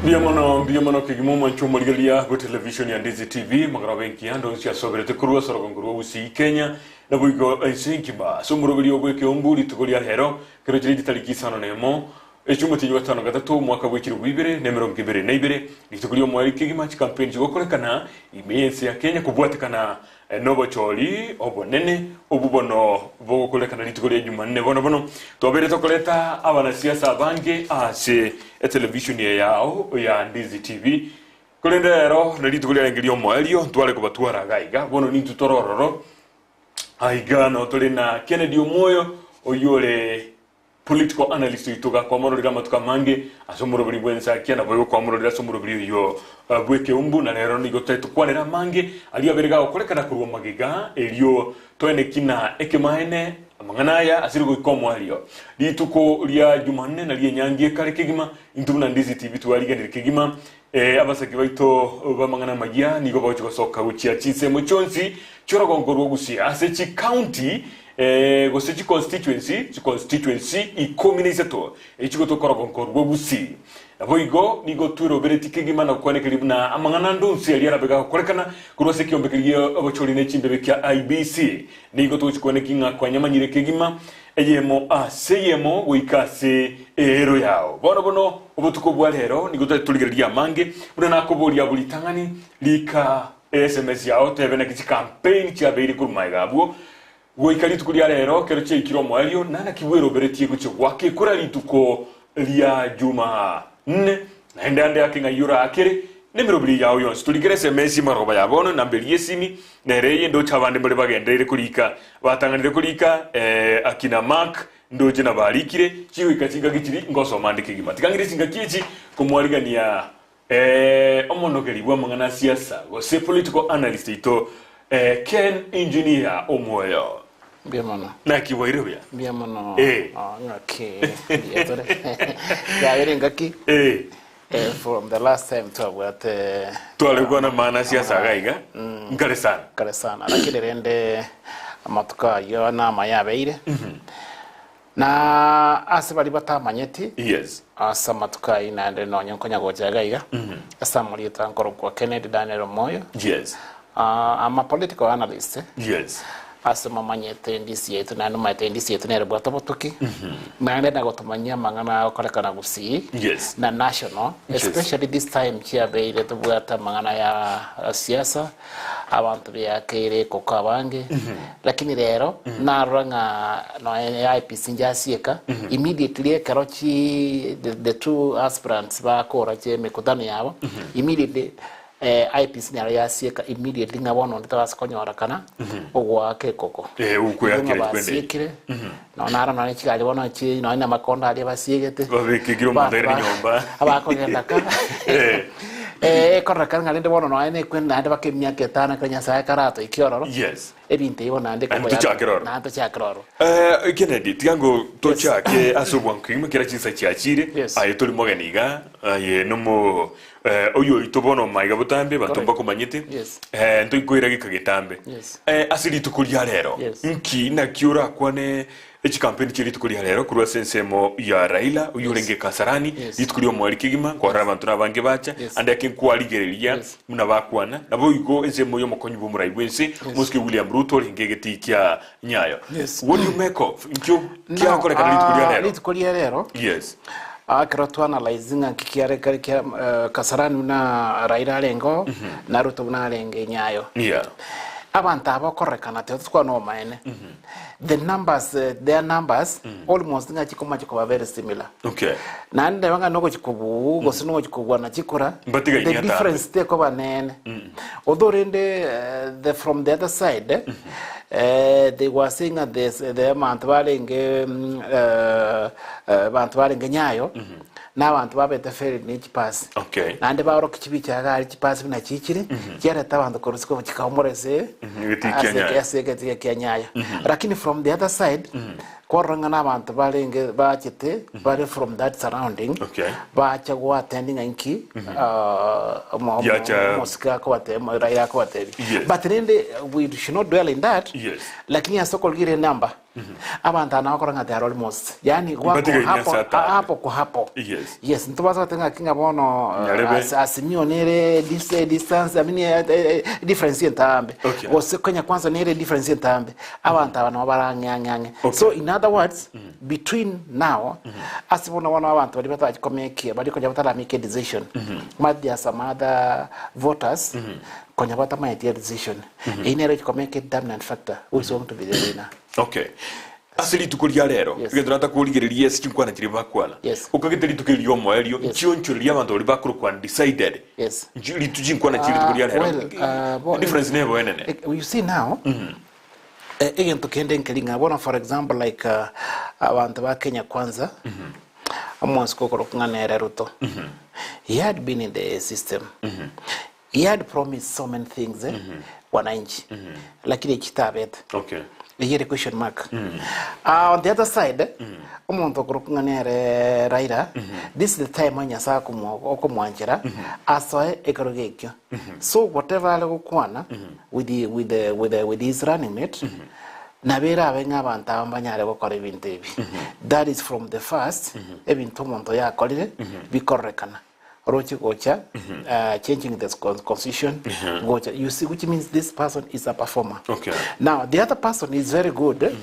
Mbuya mono, mbuya mono kegima omwancho omorigereria bwe television ya Ndizi TV, magoroba enkiya ndonsi asoberete korwa ase orogongo rwa Gusii Kenya, naboigo ense engima ase omoroberio bw'ekeumbu rituko ria rero, kero chire chitariki isano nemo, Echio omotienyi wa gatano na gatato, omwaka bwe chilifu ibere na emerongo ebere na ibere, rituko ri'omoerio kegima chikampeni chigokorekana ime y'ense ya Kenya kobwatekana nobochori obonene obwo bono bogokorekana rituko ria Jumanne. Bono bono twabeire tokoreta abanasiasa abange ase etelevishoni eye yao ya Ndizi TV. Korende rero na rituko riarenge ri'omoerio ntware kobatwara iga iga, bono nintwe tore ororo aiga noo tore na Kennedy Omwoyo oyio ore Political analyst oito gakwamororire amatuko amange ase omoroberi bw'ensakia naboigo kwamororire ase omoroberi oyio bw'ekeumbu na rero nigo tokwanera amange aria abere gagokorekana korwa magega erio toene kina ekemaene amang'ana aya asire goika omoerio rituko ria Jumanne nario enyangi ekare kegima intwe buna Ndizi TV twarigenire kegima Ee, abasaki baito b'amang'ana amayia nigo bagochia gosoka gochia chinsemo chionsi chi'orogongo rw'ogusia ase chicounty eh, gose chiconstituency, chiconstituency ikomi na isato echigotoka orogongo rw'ogusi. Naboigo nigo tweroberetie kegima na gokwanekeria buna amang'ana ande onsi aria arabe gagokorekana korwa ase ekiombe keria gi'obochori ne chimbebe kia IEBC. Nigo togochia kwaneki ng'a kwanyamanyire kegima Eyemo ase eyemo goika ase eero yao. Bono bono obotuko bwa rero nigo tari torigereria amange, buna nakoboria abwo ritang'ani, rika eSMS yao otebe naki chicampaign chiabeire korwa magega abwo goika rituko ria rero ekero chiaikire omoerio, na naki bweroberetie gochia goaka ekura rituko ria Jumanne, naende ande ake ng'ai oraakere nemeroberi yao yonsi. Torikere esemesi marogoba ya bono, enamba eria y'esimi nere eye, ndoche abande mbare bagendereire korika, batang'anire korika eh, akina Mark, ndoche nabarikire, chigoika chingaki chiria ngosoma ande kegima. Tiga ng'ire chingaki echi komwarigania eh, omonogeri bw'amang'ana a siasa gose political analyst oito eh, Ken Engineer Omwoyo. Mbuya mono. Naki bwaire buya? Mbuya mono. Eh. Oh, ng'aki mbuya tore. Yabere engaki Eh. eh, from the last time twabwate Tware kwana maana siasa iga iga nkare sana. kare sana lakini rende amatuko ayio namaya abeire na ase baria batamanyeti Yes. ase amatuko ayio naende nonye nkonya gocha iga iga ase amarieta nkorokwa Kennedy Daniel Omoyo Yes. Ah, I'm a political analyst Yes. Ase momanyete endisi yaito, naende momanyete endisi yaito nere ebwate obotuki, naende na gotomanyia amang'ana agokorekana Gusii Yes. na national, Yes. especially this time chiabeire tobwate amang'ana ya siasa, abanto beakeire ekoko abange, lakini rero narora ng'a nonya IEBC njasieka, immediately ekero chi the, the two aspirants bakora chi emekutano yabo, immediately IEBC nero yasieka immediately ng'a bono onde tabasa konyorekana ogoaka ekoko. Eh, ogokweyakera Igo ng'a rituko ende. basiekire, nonya naro nonya chigari bono chi nonya na amakondo aria basiegete. Babekekire omonto Abanto aire ba- nyomba. abakogenda ka. Eh. Eh, ekororekana ng'a rende bono nonya na ekwende naende baka emiaka etano ekero Nyasaye akaratoikia ororo, Yes. ebinto ebi bono naende Naende ekoko ya- tochakere ororo. naende tochakere ororo. Eh, Kennedy, tiga ngo tochake ase obwango kegima kera chinsa chiachire Yes. aye tori mogeni iga aye nomo eh, oyo oito bono maiga botambe abanto Correct. mbakomanyete Yes. eh, ntoikoira geka getambe Yes. eh, ase rituko ria rero Yes. nki naki orakwane Echikampeni chie rituko ria rero korwa ase ensemo ya Raila oyio orenge Kasarani Yes. rituko ri'omoerio kegima nkorora abanto nabange bacha Yes. ande ake nkwarigereria Yes. buna bakwana naboigo ensemo y'omokonyi bw'omorai bw'ense omosike William Ruto orenge egetii kia Nyayo Yes. What do you make of nkio Now, kiakorekana rituko ria ah, rero rituko ria rero Yes Ah, ekero twa analyze ng'a nki kiare kare kia eh, Kasarani buna Raila arenge oo, na Ruto buna arenge Nyayo. Yeah. Abanto aba okorekana tiga tokwana obomaene. The numbers, eh, their numbers almost ng'a chikomacha koba very similar. Okay. Naende neba ng'a nogochi kobuu gose nogochi kogwana chikura, Mbatigaini the atambe. difference tekoba nene. Although rende eh, the from the other side eh, eh, they were saying that this, the abanto barenge mm, eh, eh, abanto barenge Nyayo na abanto babete ferry ne chipasi Okay. naende baorokia chibicha iga aria chipasi buna chichire chiareta abanto korwa isiko chikaumora ase Mhm, egetii kia ase Nyayo. ase egetii kia Nyayo lakini from the other side. Kwarora ng'a nabanto barenge bachete bare from that surrounding Okay. bacha go attend ng'a inki ah, omo- omo- Yacha- omosike akobatebia omo- Raila akobatebia Yes. but rende we should not dwell in that Yes. lakini ase okorigereria enamba abanto aba nabakora ng'a they are almost yaani gwako Mbatigaini hapo ase atano. hapo kwa hapo Yes. yes ntobasa goteba ng'aki ng'a bono Nyarebe. as- Azimio nere dis- distance I mean, eh, eh, difference entambe Okay. gose Kenya Kwanza nere difference entambe Abanto aba nabo bare ang'e ang'e ang'e. Okay. So in other words, between now, ase bono bono abanto baria batarachi komake, baria konya bataramake a decision, might there are some other voters, konya batamaeti a decision. Eyio nero egochi komake a determinant factor who is going to be the winner. Okay. Ase rituko ria rero, Yes. egento natakworigereria ase chinkwana chiria bakwana. Yes. Okagete rituko eri riomoerio, Yes. nchionchoreria abanto baria bakorokwa undecided. Yes. Nchi- ritu chinkwana chia rituko ria Ah, rero. well, ah, bo- Difference nebo enene. Eh, You see now, Eh, egento kende nkeri ng'a bono for example like uh, abanto ba Kenya Kwanza omwasiko okorokwa ng'a nere Ruto he had been in the system he had promised so many things eh, wananchi lakini echitabete Okay. eyio ere question mark Ah, on the other side omonto okorokwa ng'a nere Raila this is the time Nyasaye akomo- okomwanchera asoe ekerogo ekio so whatever are gokwana with the, with the, with the, with his running mate nabo erabe ng'a abanto aba mbanyare gokora ebinto ebi that is from the first ebinto omonto yakorire bikororekana roche gocha uh, changing the constitution gocha you see which means this person is a performer Okay. now the other person is very good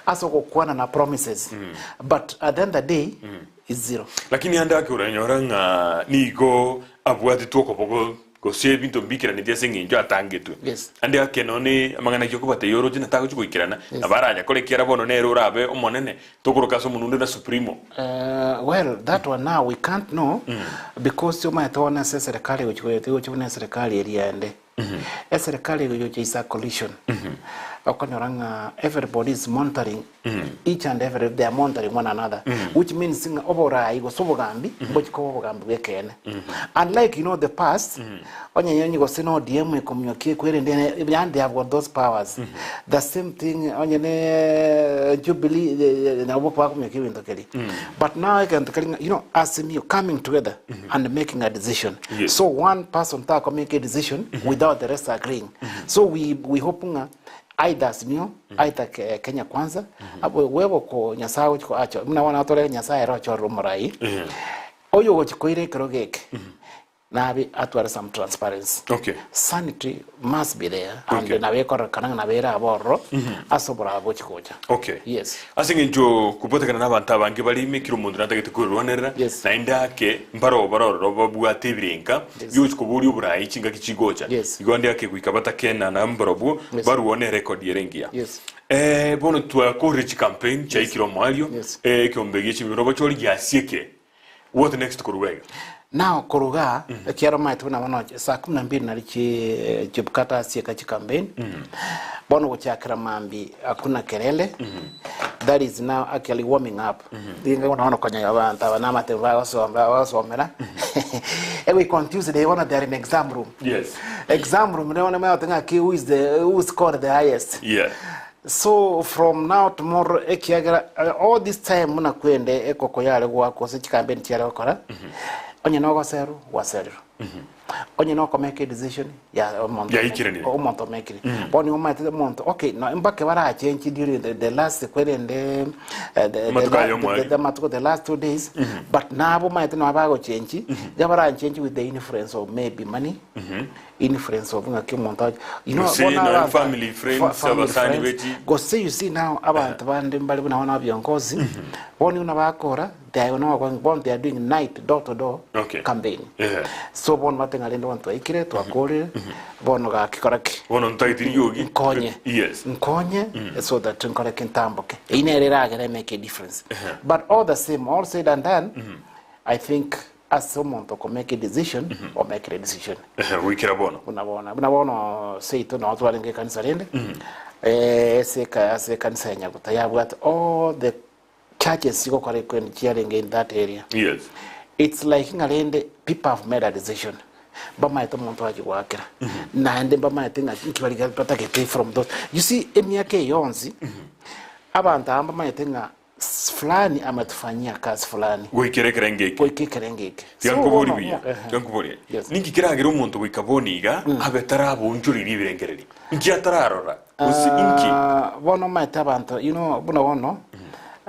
ase ogokwana na promises but at the end of the day is zero Lakini ande ake oranyora ng'a nigo abwatetwe okoboko Gose ebinto mbikeranetie ase engencho atangetwe. Yes. Ande ake nonye amang'ana ayio okobatebia oroche na tagochia goikerana, Yes. nabo aranyakore ekiagera bono nere orabe omonene, tokoroka ase omonwa onde na supremo. Well, that one now we can't know because omanyete bono ase eserekari egochi gocha tigochi buna eserekari eria ende. Eserekari egochi gocha is a coalition. Okonyora ng'a everybody is monitoring each and every they are monitoring one another which means ng'a oborai gose obogambi mbochi koba obogambi bw'ekeene unlike you know the past onye onye gose na ODM ekomiokia ekwerende yaani they have got those powers the same thing onye ne Jubilee eh, nabo bakomiokia ebinto keria but now egento keri ng'a you know Azimio coming together and making a decision Yes. so one person takomake a decision without the rest agreeing so we, we hope ng'a Either Azimio, either Ke- Kenya Kwanza, abo webo ko Nyasaye agochi ko acho, buna bono atore Nyasaye ere ochorire omorai, oyo ogochi koira ekero geke, nabe atware some transparency. Okay. Sanity must be there, and Okay. nabo ekororekana ng'a nabo ere abe ororo, ase oborabe bochi gocha. Okay. Yes. Ase eng'encho kobwatekana na abanto abange bare ime kera omonto natagete kwerwanerera, Yes. naende ake mbaro barororo babwate ebirenka Yes. biogochi koboria oborai chingaki chigocha. Yes. Igo ande ake goika batakenana mbarobwo Yes. barwone erekodi ere engiya. Yes. Eh, bono twakorire chicampaign chiaikire omoerio, Yes. eh, ekeombe gie chibiro bochori giasieke. What next korwa iga? Now koruga ekiagera omanyete buna bono saa kumi na mbili nari chi Chebukati asieka chicampaign bono gochakera mambia hakuna kelele that is now actually warming up Ringa bono bono konya abanto aba namatemu bagosoma bagosomera egoika on Tuesday bono they are in exam room Yes. exam room rero bono omanyete ng'aki who is the who scored the highest Yeah. So from now tomorrow ekiagera all this time buna kwende ekoko yare goakwa gose chikampeni chiare gokora onye nogoserwa gwaserirwe onye nokomeka edecision ya omonto Yaikiranire. omonto omekire bono nigo omanyete omonto okay no mpaka barachenchi during the, the last kwerende eh, the, the, Amatuko la- aya omweri. the, the, amatuko the last 2 days but nabo omanyete nabo bagochenchi iga barachenchi with the influence of maybe money influence of ng'aki omonto ache you know Gose bono nonya abanto family friends, family abasani friends. beti. Gose you see now abanto bande mbare buna bono abiongozi bono buna bakora they are now going bono they are doing night door to door Okay. campaign Yeah. so bono bateng'a rende bono twaikire twakorire bono gaki kora ki Bono ntagete riogi. nkonye Yes. nkonye so that nkore ki ntamboke eyio nere eragere make a difference but all the same all said and done I think ase omonto oko make a decision o make a decision Ehe, goikera bono. buna bono buna bono seito noo twarenge ekanisa rende eh, ase eka- ase ekanisa ya Nyaguta yabwate all the churches chigokora ekwende chiarenge in that area Yes. it's like ng'a rende people have made a decision mbamaete omonto achi goakera naende mbamaete ng'a nki bari batagete from those you see emiaka eye yonsi abanto aba mbamaete ng'a. Fulani ametufanyia kazi fulani. Goikera ekerengo eke. Goika ekerengo eke. Tiga So nkoborie bono buya, omo- ehe. tiga nkoborie. Yes. Ninki keragere omonto goika bono iga abe taraboonchoreria ebirengererio? Inki atararora? Gose inki? Ah, bono omanyete abanto, you know, buna bono,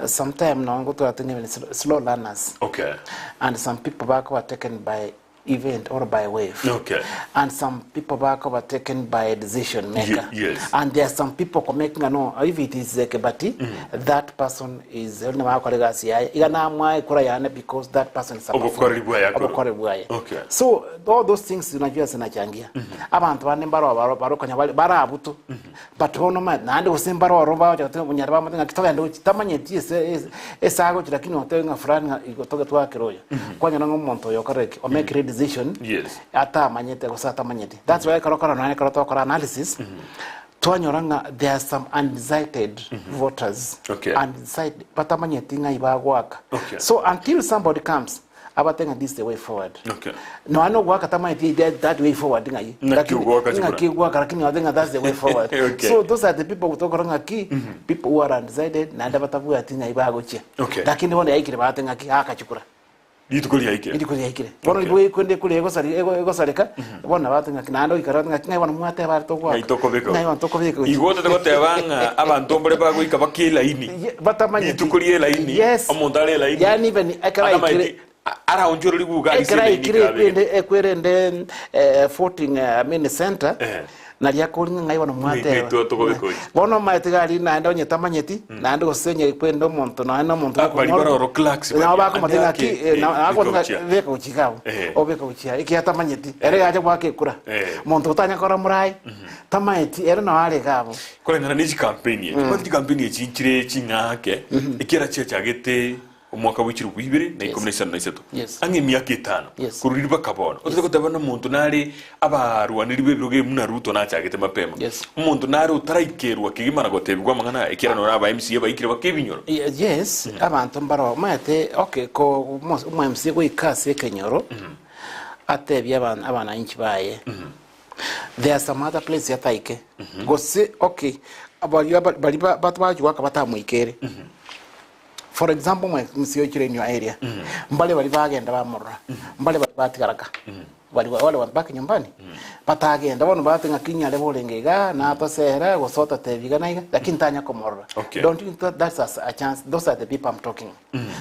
sometime nonye ngotwara tong'e even slow learners. Okay. And some people bakoba taken by event or by wave. Okay. And some people bakoba taken by a decision maker. Yes. And there are some people komake ng'a no, if it is Kebati, that person is onye bakora egasi yaye, iga namwae ekura yane because that person is a Obokoreri bwaye akorwa. Obokoreri bwaye. Okay. So all those things unajua zinachangia. Abanto bande mbaro baro barokonya bare barabuto. But bono omanyete naende gose mbare oro bagocha goteba onyare bamotebia ng'aki togende gochia tamanyeti ase ase ase agochia lakini otebe ng'a fulani ng'a igo toge twakera oyo. Kwanyora ng'a omonto oyo okorire ki? Omekire edecision Yes. atamanyete gose atamanyeti. That's why ekero okora nonye ekero tokora analysis, twanyora ng'a there are some undecided voters, Okay. undecided batamanyeti ng'ai bagoaka. Okay. So until somebody comes, Abate ng'a this is the way forward. Okay. Nonya na ogoaka tamaeti that, that way forward ng'ai. Ng'aki Lakini- ogoaka chikura. Ng'aki ogoaka lakini ote ng'a that's the way forward. Okay. So those are the people tokora ng'aki people who are undecided naende batabwati ng'ai bagochia. Okay. Lakini bono yaikire bagate ng'aki aka chikura. Rituko riaikire. Rituko riaikire. Bono Okay. igo ekwende ekure egosari ego- egosareka bono nabate ng'aki naende oikara ote ng'aki ng'ai bono mwateba are togoaka. Ng'ai tokobeka. Ng'ai bono tokobeka gochia. Igo otete goteba ng'a abanto mbare bagoika baka elaini. Ye- batamanyeti. Rituko ria elaini, Yes. omonto are elaini. Yani even ekero Atamaeti, aikire a- araonchoreri guga arise ekero elaini aikire ekero abegete. ekwende ekwerende eh, voting eh, I mean center Eh. naria akoringa ng'ai bono mwateba Ng'ai tokobeka ochi. bono omanyete iga aria naende onye tamanyeti naende gose onye ekwende omonto naende na omonto Ah, bari bw'okonyora. baroro clerks Nabo baria. bakomotebia Ande ng'aki ake, eh, eh, na- beka akomotebi gochia. ng'aki beka gochia iga abwo Eh. obeka gochia ekiagera tamanyeti ere gacha goaka ekura Eh. monto otanya kora morae Tamaeti, ere nao are iga abwo. Koreng'ana ne chikampeni echi, kwanza chikampeni echi nchire ching'ake, ekiara chiachagete omwaka bwe chilifu ibere na ikomi na isano na isato, Yes. ang'e emiaka etano, Yes. korwa riria mpaka bono. Otari goteba buna omonto nare abarwaneri b'ebirogo ebi buna Ruto nachagete mapema. Yes. Omonto nare otaraikerwa kegima na gotebigwa amang'ana aya, ekiara nore aba MCA baikire baka ebinyoro. Ye- Yes, abanto mbaro omanyete okay ko omo omo MCA goika ase ekenyoro, atebie aban abananchi baye. There are some other place yataike gose okay baria ba- baria ba- bato bagochi goaka batamoikere for example mwe msi ochire in your area mbare baria bagenda bamorora mbare baria batigaraka bari wale wabaki nyumbani batagenda bono bagoteba ng'aki nyare borenge igaa natosera gose ototebi iga na iga lakini tanya komorora Okay. don't you think that's a, a chance those are the people I'm talking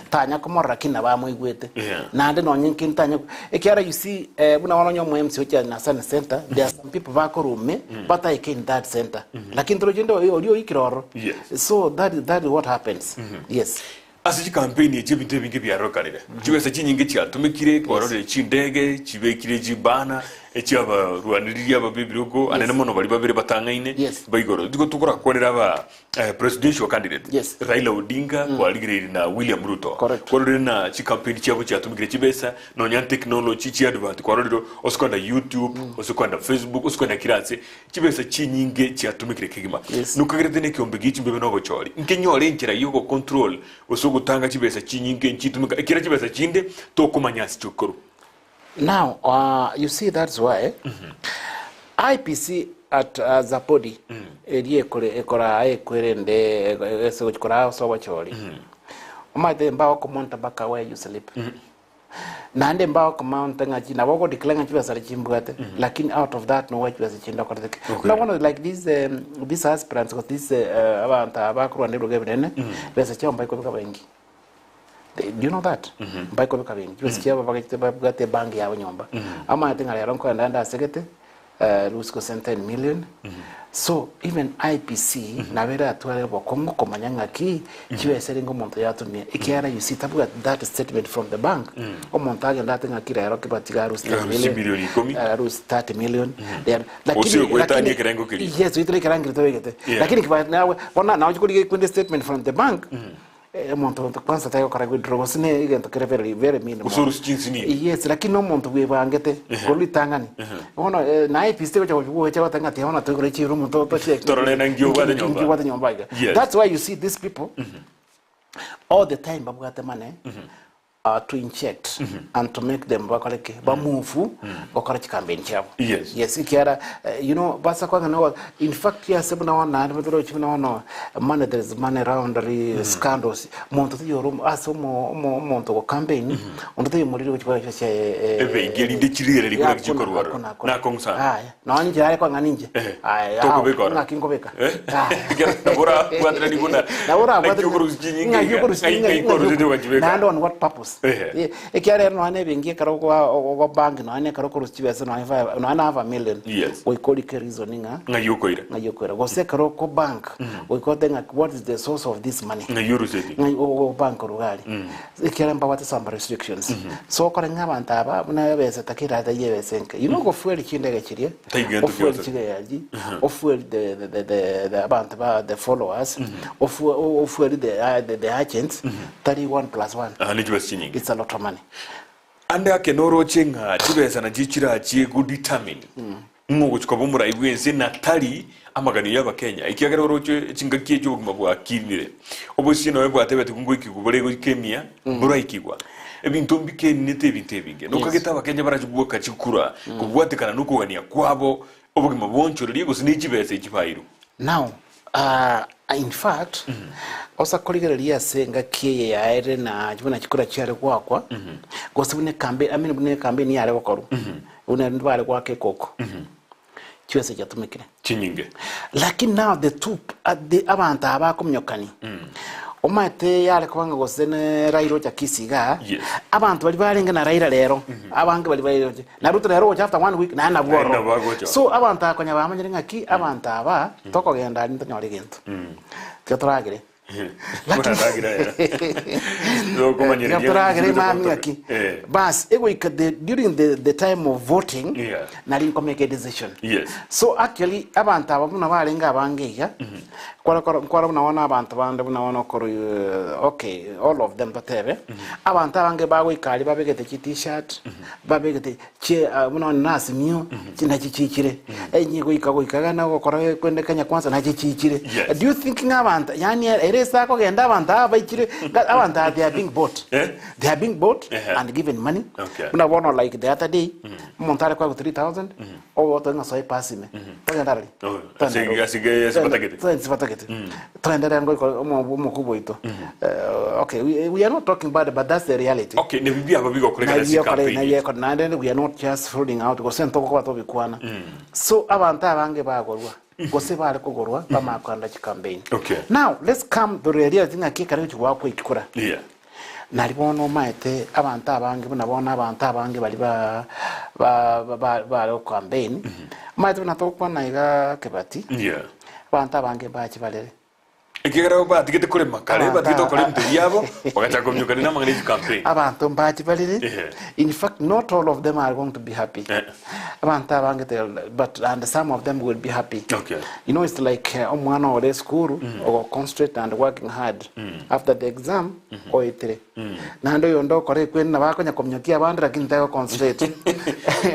Tanya komorora ki nabo amoigwete. Yeah. Naende nonye inki ntanya ekiagera you see eh, buna bono onye omo MC ocha Nasani center there are some people bakorume bataike in that center lakini torochi onde oria oikire ororo Yes. so that, that is what happens yes Ase chikampeni echi ebinto ebinge biarokanire, chibesa chinyinge chiatumekire, kwarorire chindege chibekire chibana echiabarwaniririe ababe ebirogo, anene mono baria babere batang'aine Yes. baigoro. Tigo tokorakwanera aba Presidential candidate Yes. Raila Odinga kwarigereiri na William Ruto Correct. kwarorire na chicampaign chiabo chiatumikire chibesa nonya technology chiadvert kwarorire ase kwenda YouTube ase kwenda Facebook ase kwenda kira ase chibesa chinyinge chiatumikire kegima Yes. nokagerete na ekiombe gie chimbebe na obochori nkenyore enchera ya ogocontrol gose ogotanga chibesa chinyinge nchitumeka ekero chibesa chinde tokomanya ase chikorwa. Now, you see that's why IPC at as a body eria ekore ekora ekwerende ase gochi koraa ase obochori omanyete mbagokomonta mpaka where you sleep naende mbagokomonta ng'a chi nabo ogodeclare ng'a chibesa riria chimbwate lakini out of that nobwate chibesa chinde okorete ki Okay. Buna bono like this these aspirants gose these abanto aba bakorwana ebirogo ebinene besa chiabo mbaikobeka benki. Do you know that? Mbaikobeka benki. Chibesa chiabo bagachete babwate ebank yabo nyomba. Amanyete ng'a rero nkoenda ande asegete lose gose 10 million. So even IEBC nabo eratware obokong'u komanya ng'aki chibesa erenge omonto yatumia ekiagera you see tabwati that statement from the bank. Omonto agende ate ng'aki rero kebati iga aruse 10 Aruse million, milioni ikomi. aruse 30 million. Rero Gose ogoetania ekerengo keria. Yes, oetanie ekerengo keria tobegete. Yeah. Lakini kebati nawe bono naye ochia korigia ekwende statement from the bank. Omonto kwanza tari gokora withdraw gose ne egento kere very very minimal. Gose orusie chinsinini. Yes, lakini na omonto bwebangete korwa ritang'ani. Bono naye IEBC tegocha gocha goteba ng'a tiga bono toigore chiro omonto tochie Torore na nki obwate nyomba. Nki obwate nyomba iga. Yes. That's why you see these people all the time babwate money. To inject and to make them bakore ki? Ba move gokora chicampaign chiabo. Yes. Yes, ekiagera you know basa kwang'a nogo in fact ase buna bono naende torochi buna bono money there is money laundry scandals monto taiyo ore ase omo omo omonto ogo campaign onde taiyo omoriri gochia kora chibesa chiaye Ebenki erinde chirigereria kore Hakuna, chikorwa ororo. hakuna, hakuna. Nakong'u sana. Aya, nonya ninche nare kwang'a ninche. Ehe. Aya, Tokobeka ororo. ng'aki nkobeka. Eh? Aya. Ekero nabo orabwaterani buna Nabo orabwaterani- naki okorusia chinyinga Ng'aki iga, okorusia ng'ai- chinyinga, ng'ai kwarusete ng'aki ogachibeka. Naende on what purpose? Ehe. Eh, ekiagera ere nonya na ebenki ekero okoa ogo bank nonya na ekero okorusia chibesa nonya five nonya na half a million Yes. goika orike reason ng'a Ng'ai okoira. ng'ai okoira. Gose ekero oko bank goika ote ng'a what is the source of this money? Ng'ai orusetie. Ng'ai ogo bank korwa iga aria. Ekiagera mbabwate some restrictions. So okore ng'a abanto aba buna ebesa takera taiyo ebesa enke. You know ogofuel chindege chiria, Taiyo gento ofuel gionsi. chigari, ofuel the the the the the abanto ba the followers, ofuel ofuel the ah the the agents, tari one plus one. Aha ne chibesa chinyinge. It's a lot of money. Ande ake noroche ng'a chibesa nachio chirachie go determine ng'a ogochia koba omorai bw'ense na tari amaganio y'Abakenya, ekiagera oroche chingaki echi obogima bwakinire. Obosie noe bwatebetigwe ngoikigwa bore goika emia, mboraikigwa. Ebinto mbikenete ebinto ebinge. Nokagete Abakenya barache goaka chikura kobwatekana nokogania kwabo obogima bwonchorerie gose ne chibesa echi bairwe. Now, in fact, osa korigereria ase engaki eye yaerire na buna chikura chiare goakwa, gose buna ekambe I mean buna ecampaign yare gokorwa, buna bare goaka ekoko, chibesa chiatumekire. Chinyinge. Lakini now the two the abanto aba bakominyokani, omanyete yare koba ng'a gose ne Raila ocha Kisii igaa, Yes. abanto baria barenge na Raila rero, abange baria baria Na Ruto nere ogocha after one week naende nabwo Naende ororo. nabo agocha. So abanto aba konya bamanyire ng'aki abanto aba tokogenda aria ntonyore gento. Tiga toragere. Muraragera era. Tokomanyereria Tiga toragere ng'aki mami togotoka. ng'aki. Eh. Bas egoika the during the, the time of voting Yeah. nari nkomake a decision. Yes. So actually abanto aba buna barenge abange iga kwara kora nkwara buna bono abanto bande buna bono okorwa okay all of them totebe abanto abange bagoika aria babegete chi t-shirt Babegete chie buna onye nasimio nachi chichire enye goika goika iga nogokora kwende Kenya kwanza nachi chichire. Yes. Do you think ng'a abanto yaani ere ase akogenda abanto aba baichire nga abanto aba they are being bought. Eh? They are being bought Ehe. and given money. Okay. Buna bono like the other day omonto are koegwa 3000 ogotoa ng'a soa epasi ime. Togenda arari. Oh, ase- ase- ase batagete. Ase batagete. Toenderere ngoika omo- omokubwa oito. Eh, okay, we, we are not talking bad, but that's the reality. Okay, nebi biaba bigokorekana ase campaign. Nabiekore naende we are not just holding out gose ntogokoba tobikwana. So abanto abange bagorwa gose bare kogorwa bamanya kogenda chicampaign. Okay. Now let's come to the reality ng'aki ekero gochia goakwa echikura. Yeah. Nari bono omaete abanto abange buna bono abanto abange baria ba ba ba bare gocampaign, omaete buna togokwana iga Kebati, Yeah. abanto abange mbache barere. Ekiagera batigete korema kare, Abanto batigete gokora aba- ebinto biabo, bagachaka kominyokania namang'ana e chicampaign. Abanto mbache barere, Ehe. in fact not all of them are going to be happy. Eh. Abanto abange they'll- but and some of them will be happy. Okay. You know it's like eh, omwana ore esukuru ogo concentrate and working hard after the exam oetire. Naende oyonde okora ekwende nabo akonya kominyokia abande lakini tago concentrate.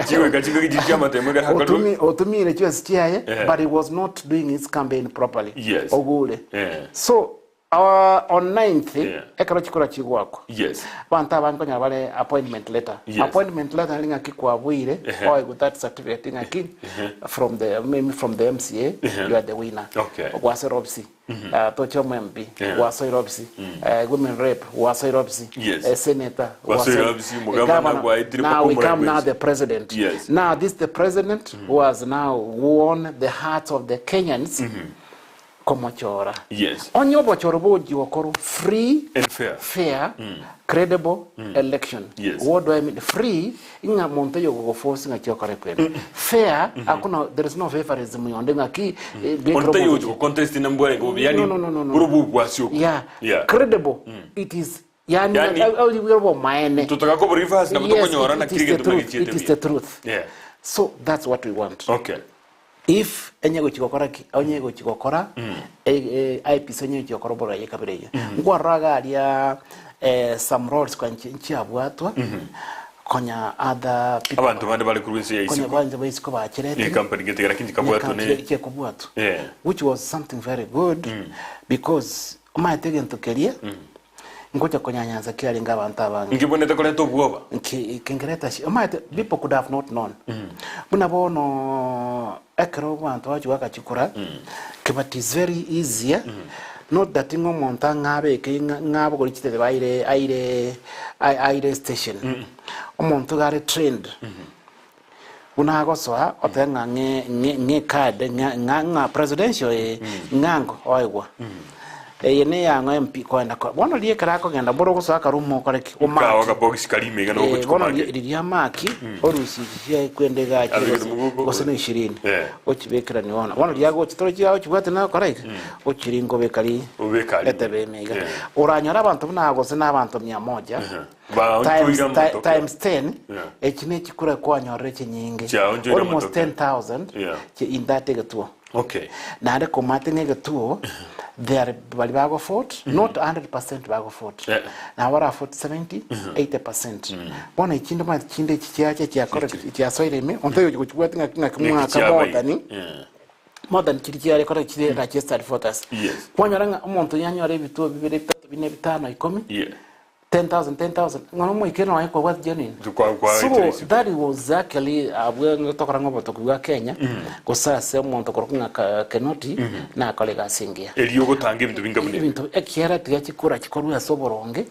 Chigoika chingaki chiria chiamatemo ekero akorwa. Otumi otumire chibesa chiaye Eh. but he was not doing his campaign properly. Yes. Ogure. Eh. So our, on 9th Yeah. ekero chikura chigwakwa Yes. abanto abange konyora bare appointment letter Yes. appointment letter nari ng'aki kwabuire Ehe. oegwe that certificate ng'aki from the maybe from the MCA you are the winner Okay. gwasoire ofisi uh, toche omo MP Yeah. gwasoire ofisi uh, women rep gwasoire ofisi Yes. uh, senator Gwasoire gwasoire- ofisi, eh, mugavana governor. gwaetire now mpaka we omorai come now bwensi. the president Yes. now this the president who has now won the hearts of the Kenyans komochora Yes. onye obochoro bogochia gokorwa free And fair. fair credible election Yes. what do i mean free ing'a monto oyo ogogoforce ng'aki okore kwene fair hakuna there is no favorism yonde ng'aki eh, gekero Onde taiyo omonto- ogochi gocontest na mbwarenge bobe, yani No, no, no, no, no. boro bobwasi okwo. yeah Yeah. credible it is yani Yani- yani obomaene Totaka kobora rivers nabo Yes, tokonyora it- na it is kiri the gento truth. magichiete It is the buya. truth Yeah. so that's what we want Okay. If onye gochia gokora ki? Onye gochia gokora IEBC onye gochia gokora oboraia ekabira eyio. Nkwarora iga aria some roles konya nchiabwatwa konya other people Abanto bande bare korwa ense ya konya isiko. abanto ba isiko bachiretire. Ne company gete lakini chikabwatwa ne Chikobwatwa. Yeah. Which was something very good because omanyete egento keria. Ngocha konyanyansa ki arenge abanto abange. Nkebwenerete koreta obwoba. Nki kengereta shi omanyete people could have not known. Buna bono ekero abanto bagochi goaka chikura, but is very easier not that ng'a omonto ang'e abeke ng'a ng'a abogori chitebe aire aire aire station. Omonto iga are trained. Buna agosoa otebe ng'a ng'e ng'e ng'e card ng'a ng'a ng'a presidential ee ng'ango oegwa. Eye ne eyang'o MP koenda ko bono riria ekero akogenda mboro ogosoa akaroom okore ki? Kawa Omaki. akabox kari ime iga nabo Eh, ogochia bono komaki. ri- riria amaki orusie echi chiaye kwenda iga achire Abekere gose mogogo. gose na ishirini Eh. ochibekeranie bono. Bono riria agochi torochi agochibwate nagokora iga ochiringa obeka ri Obeka aria. etebe ime iga. Eh. Oranyore abanto buna gose na abanto mia moja Baonchoire times, ti, amatoke. times 10 Yeah. echi nechikura kwanyorire chinyinge Chiaonchoire almost amatoke. 10000 Yeah. chi in that egetuo Okay. naende komate ng'a egetuo there are bari bagofort not 100% bagofort Yeah. nabo barafort 70 80% bono echinde omanyete chinde echi chiacha chiakora chiasoire ime onto oyochi gochibwati ng'aki ng'aki Ng'aki mwaka chiabaire. more than Yeah. more than chiria chiare kore chire registered voters Yes. kwanyora ng'a omonto yanyora ebituo bibere bitato bine bitano ikomi Yeah. 10,000 10,000 ng'ora omoike nonya kwabwate genuine Kwa- kwa so interest. that was actually abwe tokora ng'a obotoki bwa Kenya gose ase omonto korokwa ng'a Ka- Kenoti nakora egasi engiya Erio ogotanga ebinto binga buna ebi. ebinto ekiagera tiga chikura chikorwe ase oboronge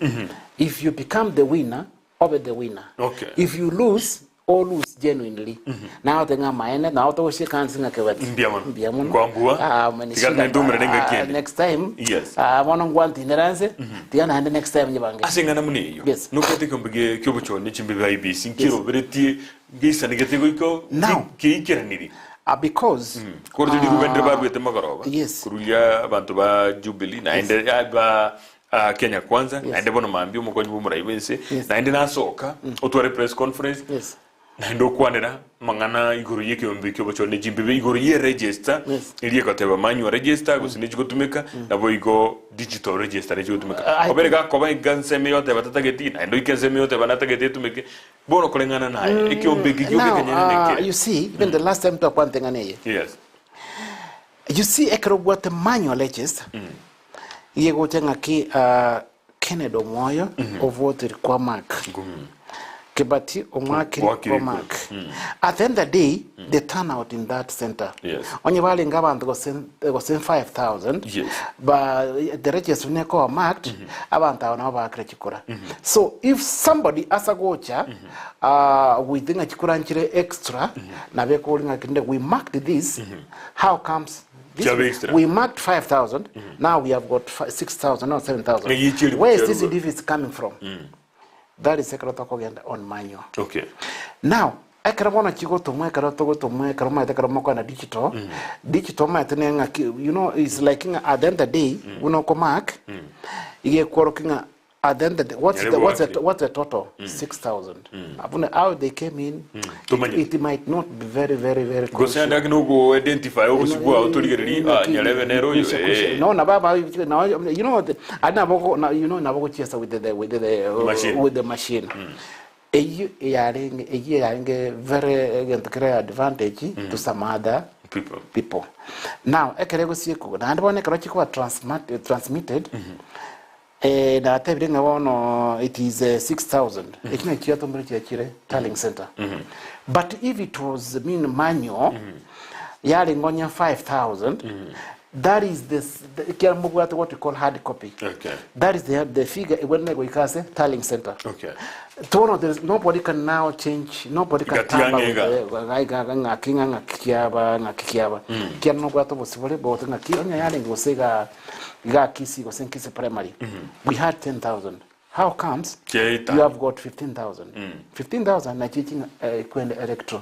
if you become the winner obe the winner Okay. if you lose O lose genuinely. Naye ote ng'a amaene, naye otogochia ekanisa ng'a kebati. Mbuya mono. Mbuya mono. Nkwambua. Ah, mani Tiga shida. naende engaki Ah, ende. next time. Yes. Ah, bono ngwantinera nse. Tiga naende next time nyebange. Ase eng'ana buna eyio, Yes. nokobwate ekeombe gie- ki'obochori chimbibe IEBC nkeroberetie ngeisanegete goika Now. keikeraniri. Ah, because Korwa riruba ndire baruete magoroba Yes. koruria abanto ba Jubilee naende ah, ba ah, Kenya Kwanza naende bono mambia omokonyi bw'omorai bw'ense Yes. naende nasoka otware press conference Yes. naende okwanera amang'ana igoro y'ekeombe ki'obochori ne chimbibe igoro y'eregister Yes. eria egoteba manual register gose nechigotumeka nabo igo digital register nechigotumeka I- obere gakoba enga ensemo eyoteba tatageti naende oike ensemo eyoteba natagete etumeke bono koreng'ana naye ekeombe eke gioka Now, ekenyene nekere you see, even the last time twakwanete ng'ana eye. yes You see, ekero obwate manual register, Igegocha ng'aki Kennedy Omwoyo ovotere kwa Mark. Kibati omwakire Gwakire kwa Mark. At the end of the day, the turnout in that center. Yes. Onye barenge abanto gose gose 5000 Yes. ba the register buna ekoba marked abanto aba nabo baakire chikura. So if somebody asa gocha with ng'a chikura nchire extra nabo ekori ng'a kende we marked this how comes This, Chiabe extra. we marked 5,000, now we have got 6,000 or 7,000. Ng'ai chieri Where is this chiarua. difference coming from? That is ekero tokogenda on manual. Okay. Now, ekero bono chigotomwa ekero togotomwa ekero omanyete ekero mokoenda digital, digital omanyete ne ng'aki you know is like ng'a at the end of the day buna okomark, iga ekworokia ng'a At the end of the, what's the, what's the, what's the total? 6,000. Abuna, how they came in, Tomanyeti. it, it might not be very, very, very Gose crucial. ande ake nogo identify obosio bwao torigererie ah nyarebe nere oyo eh. No, na baba, no, you know, the, ana boko, na, you know, na boko chesa with the, with the, Machine. with the machine. Eyio yarenge, eyio yarenge very, egento kere advantage to some other People. people. Now, ekere gosiekwa, naende bono ekero chikoba transmat- transmitted, Eh, natebire ng'a bono it is 6000 eki nakio chiatombire chiachire tallying center but if it was mean manual yare ngonya 5000 that is the, s- the ekiagera mobwate what we call hard copy Okay. that is the, the figure egwenerete goika ase tallying center Okay. Tono there is nobody can now change nobody can Gati ya tamper with ng'ega. the- ng'a- ng'a- ng'aki ng'a ng'aki kiaba ng'aki kiaba kiana nobwate obosibore bote ng'aki onye yarenge gose iga iga Kisii gose Kisii primary we had 10000 how comes Chiaita. you have got 15000 15000 nachi ching'a eh, kwenda electro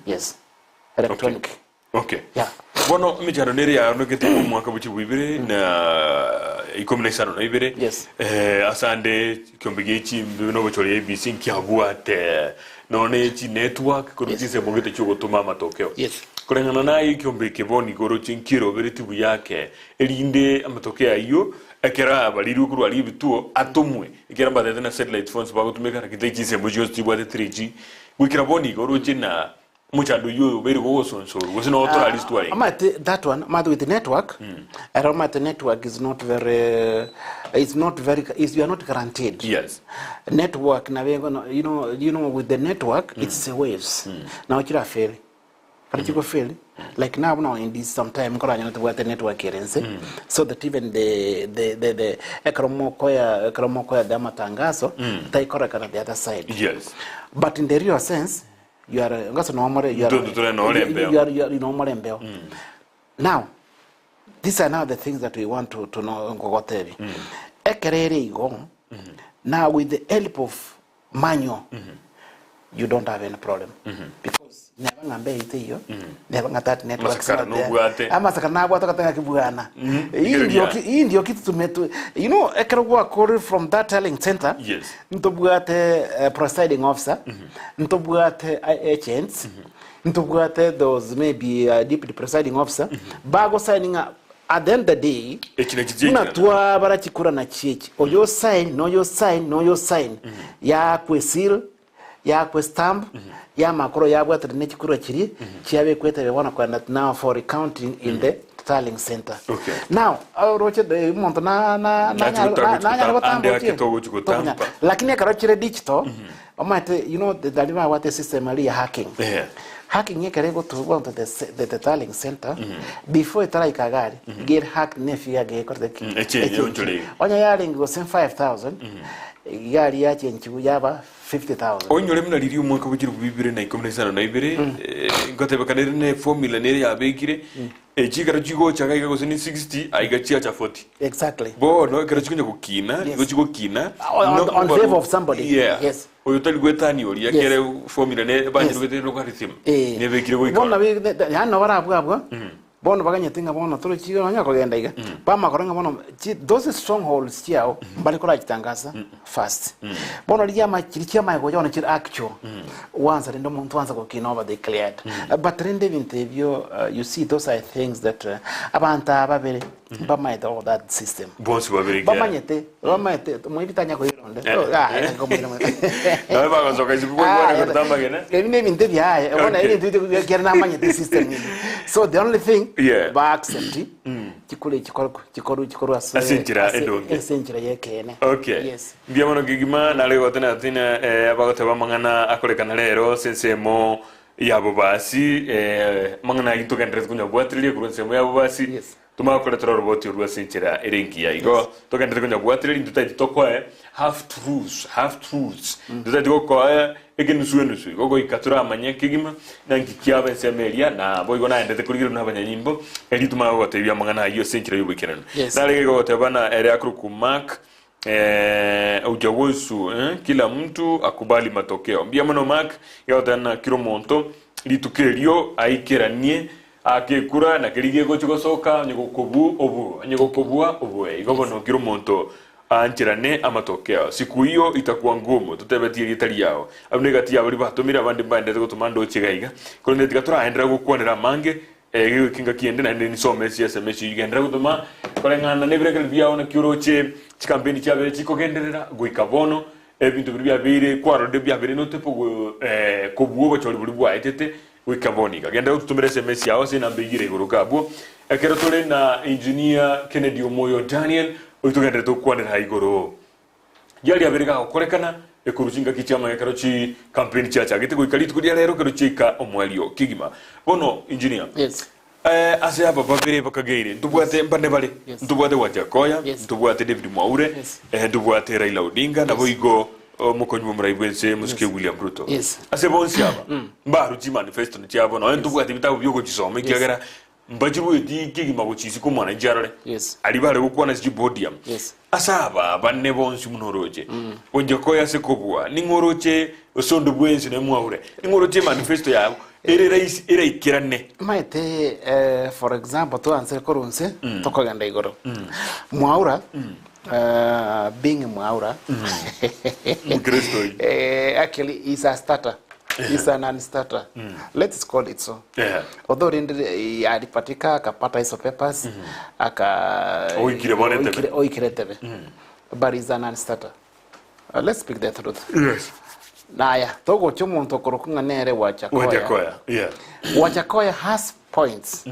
yes electronic Okay. Yeah. Bono emechando nere yaonekete omwaka bwa chilifu ibere na ikomi na isano na ibere. Yes. Eh, ase ande ekiombe gie chimbe na obochori ABC nkiabwate nonye chi network korwa Yes. chinsemo gete chiogotoma amatokeo. Yes. Koreng'ana naye ekiombe eke bono igoro chi nkirobereti buya ake erinde amatokeo ayio ekero abarirwe korwa aria ebituo atomwe ekero mbatete na satellite phones bagotumeka lakini tari chinsemo chionsi chibwate 3G goikera bono igo oroche na. Omochando oyio oyo obeire gogosonsorwa, gose noo torarisi twarenge. Omanyete that one, omanyete with network, ero omanyete network is not very, is not very, is you are not guaranteed. Yes. Network nabo ego no- you know, you know with the network it's a waves. Nabo chirafeli. Kare chigofeli, like now buna in this sometime nkoranyore tobwate network ere nse, so that even the, the, the, the, ekero mokoya, ekero mokoya the amatangazo, taikorekana the other side. Yes. But in the real sense, You are ngase no more you are Ntonto tore no ore embeo. you are you are no more embeo. Now these are now the things that we want to to know ngogotebi. Ekere ere igo now with the help of manual you don't have any problem because neba ng'a mbe ite iyo neba ng'a that network is Amasakara not there. nobwate. Amasakara nabwate ogateba ng'a kibwana. Hii Ikero ndio ria. ki- hii ndio kitu tumetu you know ekero gwakore from that tallying center Yes. Ntobwate presiding officer, ntobwate agents, ntobwate those maybe deputy presiding officer, bago signing at the end of the day, Eki naki buna chiekirana. twabara chikura na chieki, oyo sign, noyo sign, noyo sign, yakwe seal, yakwe stamp, yamakoro yabwatire ne chikura chiria, chiabekwa etebe bono kwenda now for recounting in the tallying center. Okay. Now, oroche de omonto na na Nachi nanyara gotanga na- nanyara gochi ande gotamba ake otie. togochi Tokonya. gotampa. Lakini ekero chire digital, omanyete you know the dari babwate system eri ya hacking. Yeah. Hacking ekero egotugwa onto the, se- the, the tallying center, before etaraika gari, get hacked ne figure gekorete ki. Echenye onchore. Onya yarenge gose 5000, igari yachenchiwu yaba 50,000. Oinyore buna riria omwaka bwa chilifu bibere na ikomi na isano na ibere, eh, ngotebekana ere ne formula nere yabekire, echi ekero chigocha iga iga gose ni 60, aiga chiacha 40. Exactly. Bono ekero chikonya gokina, Yes. igo chigokina, On- no on obaru- favor of somebody. Yeah. Yes. Oyo tari gwetania oria, Yes. kere formula ne banyorogete logarithm, Eh. nebekire goika Bono ororo. bi- ne- yaani nabo barabwo abwo, bono baganyete ng'a bono torochi nonya kogenda iga, bamakora ng'a bono chi those strongholds chiao mbare korachitangasa fast. Bono riria ama chiria chiamanya gocha bono chire actual, once rende omonto oansa gokina oba declared. But rende ebinto ebio you see those are things that abanto aba babere mbamaete all that system. Bonsi babere ekiagera. Bamanyete, bamanyete, moibi tanya koira onde. Eh. Oh, ah, nkomoira moibi. Nawe bagosoka isiko koigwana Ah, koreta amagena. Ebi nebinto ebiaye, bono Okay. ebinto ebio ekero namanyete system eye. So the only thing, Yeah. ba accept, chikure chikorwa, chikorwa, chikorwa ase, Ase enchera ase- endonge. ase enchera y'ekeene. Okay. Yes. Mbuya mono kegima nare gotena atina eh, abagoteba amang'ana akorekana rero ase ensemo ya bobasi eh, amang'ana ayio togenderete konyabwatireria korwa ensemo ya bobasi Yes. Tomanye koretera oroboti orwo ase enchera ere engiya. Igo togenderete konyabwatireria intwe tari tokoe half truths, half truths. Intwe tari gokoa ekenusu enusu. Igo goika toramanye kegima na nki kiaba ensemo eria, na boigo naendete korigereria buna abanyanyimbo, erio tomanye gogotebia amang'ana ayio ase enchera y'oboikeranu. Yes. Nare iga goteba na ere akorokwa Mark eh, uchaguzi eh, kila mtu akubali matokeo. Mbuya mono Mark, iga goteba na kera omonto rituko erio aikeranie Ake ekura, na keria gegochia gosoka, onye gokobua obue, onye gokobua obue. Igo bono kera omonto aancherane amatokeo. Siku hiyo itakuwa ngumu, totebetie erieta riao. Abwo negati ya baria batomire, abande mbaenderete gotoma ndoche iga iga. Korende tiga toraenderera gokwanera amange, eh, gegoika engaki ende naende nisome ase SMS eyio. Genderera gotoma koreng'ana nebirengererio biao naki oroche chikampeni chiabeire chikogenderera goika bono, ebinto biria biabeire kwarorire biabeire notepo go eh, kobua obochori boria bwaetete, Goika bono iga, genda gototomera SMS yao ase enamba eyio ere igoro abwo. Ekero tore na Engineer Kennedy Omoyo Daniel, oyio togenderete gokwanera igoro yaria abere gagokorekana ekorwa chingaki chiamang'ana ekero chi campaign chiachagete goika rituko ria rero ekero chiaika omoerio kegima. Bono Engineer, Yes. eh, ase aba babere bakageire ntobwate mbane bare Yes. ntobwate Wajackoyah, Yes. ntobwate David Mwaure, Yes. eh, ntobwate Raila Odinga, naboigo Omokonyi bw'omorai bw'ense Mosike William Ruto. Yes. Ase bonsi aba mbarwe chimanifesto chiabo nonya ntobwate ebitabu bi'ogochisoma ekiagera mbachirueti kegima gochia isiko omwananchi arore. Yes. Aria bare gokwana ase chipodium. Yes. Ase aba bane bonsi buna oroche Wajackoyah ase kobua ning'o oroche ase onde bwensi nonya mwaure ning'o oroche emanifesto yabo ere rahisi eraikerane. Omanyete eh, for example twansire korwa nse tokogenda igoro mwaura Being Mwaura Mkristo oyo. eh, actually is a starter is a non-starter let's call it so Yeah. although rende eh, alipatika akapata hizo papers aka Oikire bono entebe. oikire- oikire entebe but is a non-starter uh, let's speak the truth Yes. Naya, togocha omonto okorokwa ng'a nere Wajakoya. Wajakoya, yeah. Wajakoya has points.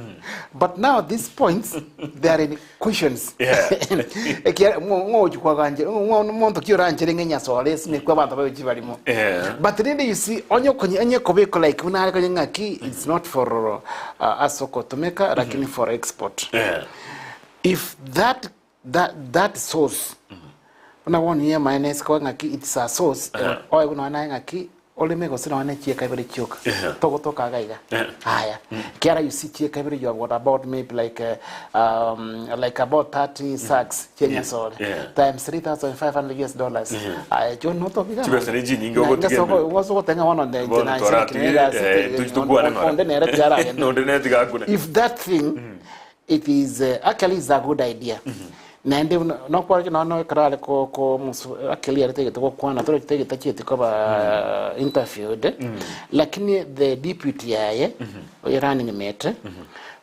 But now these points, they are in questions. Yeah. Ekiagera ng'o- ng'ochi kwaganchera, ng'o- ng'o- monto ki oranchere ng'a enyasore esimekwe abanto babe chibarimo. Yeah. But rende you see, onye okonye onye kobekwa like buna are konye ng'aki, it's not for uh, ase okotumeka, lakini for export. Yeah. If that that that source buna bono niye amaene ase koba ng'aki it's a source oye buna naye ng'aki oreme gose nonya ne chieka ibere chioka Yeah. togotoka iga iga Yeah. aya kiara you see chieka ibere you have got about maybe like uh, um, like about 30 sacks chi'enyasore Yeah. times 3500 US dollars aya chio notobiga Chibesa ne chinyinge ogotiga emere. gotenga bono nde Bono twaratire, eh, tochi-tokwane ng'ora. onde nere tiaragenda Nonde nere tigakune. if that thing It is uh, actually is a good idea. Naende buna nokwarora nonya no ekero are ko ko omosu actually are tagete gokwana tore tagete tachieti koba interviewed lakini the deputy yaye oyo running mate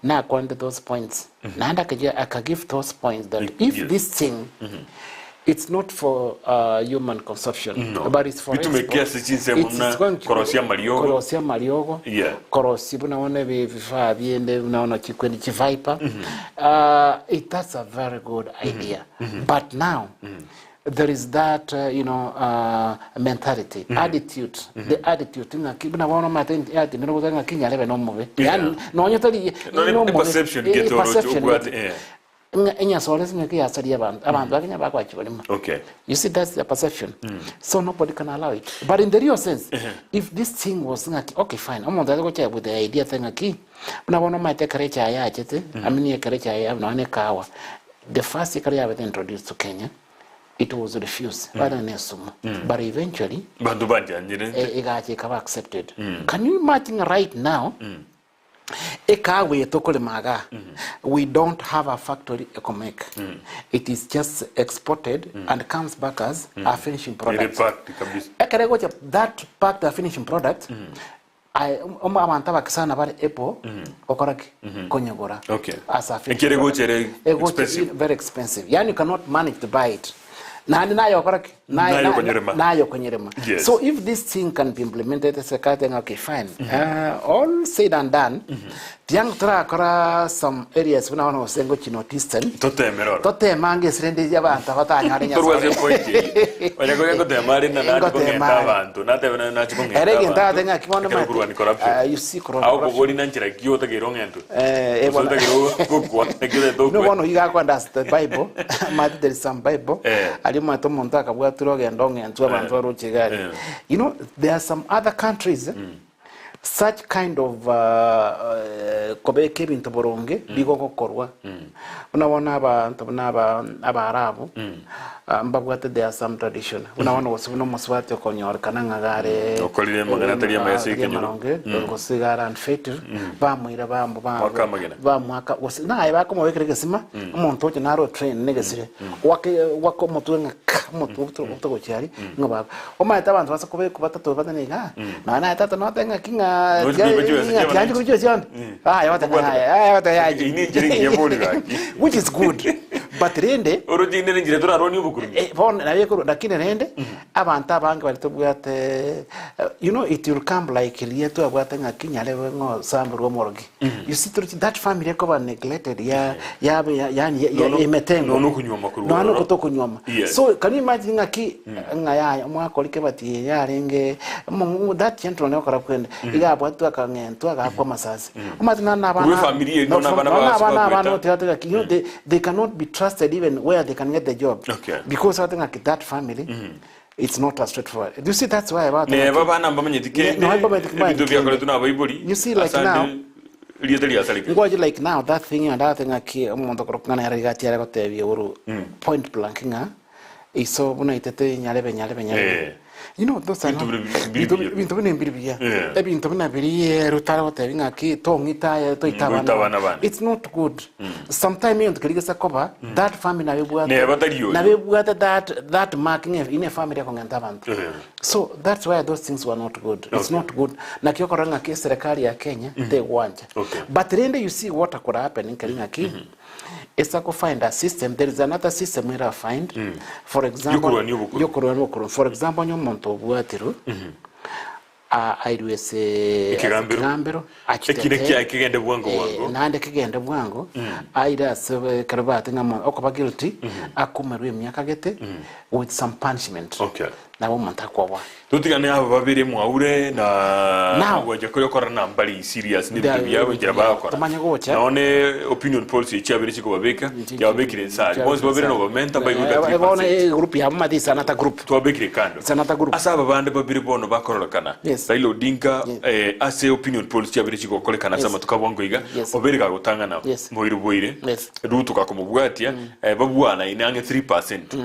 nakwanete those points naende akaja aka give those points that if Yes. this thing it's not for uh, human consumption No. but it's for Bitumeke export. ase chinsemo It's- buna it's going to- korosia amariogo. korosia amariogo Yeah. korosia buna bono ebi vifaa biende buna bono chikwendi chiviper uh, it, that's a very good idea but now there is that uh, you know uh, mentality attitude the attitude ng'aki buna bono omanyete ati nero ng'aki nyarebe nomobe Yeah. yani nonye tari No, ni- ni nomobe. perception Eh, gete oroche perception obwate, gete. eh. Ng'a enyasore ase ng'aki yasaria abanto abanto ba Kenya bakoa chibarimo Okay. You see, that's the perception. So nobody can allow it. But in the real sense, if this thing was ng'aki, okay, fine. Omonto aze gochaya with the idea thing ng'aki, buna bono omanyete ekero echae yachete, I mean ekero echae ya nonya ekawa. The first ekero yabete introduced to Kenya, it was refused. Bare ne esumu. But eventually, Banto banchanyire. eh, egacha ekaba accepted. Can you imagine right now, Ekawa eye tokorema igaa, we don't have a factory ekomake. It is just exported and comes back as a finishing Ere product. packed kabisa. Ekero egocha that packed a finishing product, aye omo abanto abakisana bare able gokora ki? Konyegora Okay. as a finishing Ekero product. egocha ere Egocha expensive. very expensive. Yani you cannot manage to buy it. Naende naye okora ki? Naye- Naye na- okonyerema. naye okonyerema. Yes. So if this thing can be implemented serikali tenga okay fine. Uh, all said and done, tiang torakora some areas buna bono gose ngochi North Eastern. Toteme roro. Toteme ange ase rende abanto abatanyare Torwa ase Nyasaye. epoint eye. Onya koria ngotema are na nachi Ngotema kong'enta are. abanto. Natebe na nachi kong'enta Ere egento abanto. agote ng'aki bono Ekero omanyete, korwani corruption. uh, you see corruption. Ago kobori na nchera ki otakeire ong'entwe. Eh, eh, Gose bono. otakeire gokwa naki otagete No okwe. bono iga ako understand Bible. Omanyete there is some Bible. Eh. Aria omanyete omonto akabwatirwe ogenda ong'entwe abanto baroche iga aria. Eh. You know, there are some other countries such kind of uh, uh, kobeka ebinto boronge bigogokorwa. Buna bono abanto buna aba Abaarabu ah, mbabwate there are some tradition. Buna bono gose buna omosubati okonyorekana ng'a iga are Okorire amang'ana atari amaya ase atari ekenyoro. amaronge, gose iga are unfaithful, bamoira bambo Mwaka amagena. bamwaka gose naye bakomobekera egesima omonto oche naro train negesire wake wake omotwe ng'a ka omotwe obote gochia aria ng'a baba omanyete abanto base kobekwa batato batane iga nonya naye tata notebe ng'aki ng'a Nochi koiba chibesa chia tianchi abananchi. koiba chibesa chiane aya bateba ng'a aya aya bateba yaya Eyio nenchera engiya bori gaki. which is good but rende Oroche inde nenchera torarwanie obokurumi. Eh, bono nabo ekorwa lakini rende abanto abange baria tobwate you know it will come like riria twabwate ng'aki nyarebe ng'o osamberwe omorogi you see torochi that family ekoba neglected ya yabe ya yaani ya- Nono- emetengo nono okonywoma korwa nono ororo. okotokonyuoma Yes. so can you imagine ng'aki ng'a yaya omwaka oria kebati eye yarenge omo- that gentleman okora kwende iga abwatwe akang'entwa agakwa amasasi omanyete nonya na abana Korwa efamiri eye, nonya abana nonya base abana abana bagoeta. otiga ng'aki you know they, they cannot be trusted even where they can get the job Okay. because I think that family it's not as straightforward you see that's why about Neba abana mbamanyeti kende, No, mbamanyeti kende. ebinto biakoretwe na abaibori, You see, like asande now- rieta riasareka. ngoji like now that thing and that thing aki omonto korokana yare gati yare gotebia uru point blank ng'a iso buna itete nyarebe nyarebe nyarebe Eh. You know, those are Ebinto not- bire biri ebinto buya. ebinto buna mbiri buya. Yeah. Ebinto buna biri rutare gotebi ng'aki tong'ita aye toita Goita abana. abana bane. It's not good. Sometime egento keria gesa koba that family nabo ebwate Neba tari oyo. nabo ebwate that that mark ng'a ine family ekong'enta abanto. Yeah. So that's why those things were not good. It's Okay. not good. Naki okorora ng'aki eserekari ya Kenya tegwancha. Okay. But rende you see what could happen nkeri ng'aki. Ase go find a system, there is another system era find. For example, Yokorwania obokurumi. yokorwania obokurumi. For example, onye omonto obwatirwe, a- airwe ase Ekegambero. ekegambero, Ekina kiaye kegende bwango bwango. naende kegende bwango, aire ase ekero bate ng'a omo- okoba guilty, akumerwe emiaka gete, with some punishment. Okay. Nabo omonto akwoboa. Totigane aba babere mwaure na Now- gwancha koria okora na mbari serious ne ebinto Nda- biabo enchera bagokora. Tomanye gocha. Nonye opinion polls echi chiabere chikobabeka, yababekire ensari. Bonsi babere nobamenta mbaigweka Eh, bono 3%. eh, group yabo mathi is another group. Twabekire kando. It's another group. Ase aba bande babere bono bakororekana. Yes. Raila Odinga Yes. eh, ase opinion polls chiabere chigokorekana ase Yes. amatuko abwango iga, Yes. obere gagotang'ana Yes. mboire boire. Yes. Ruto gakomobwatia, eh, babwanaine ang'e 3%.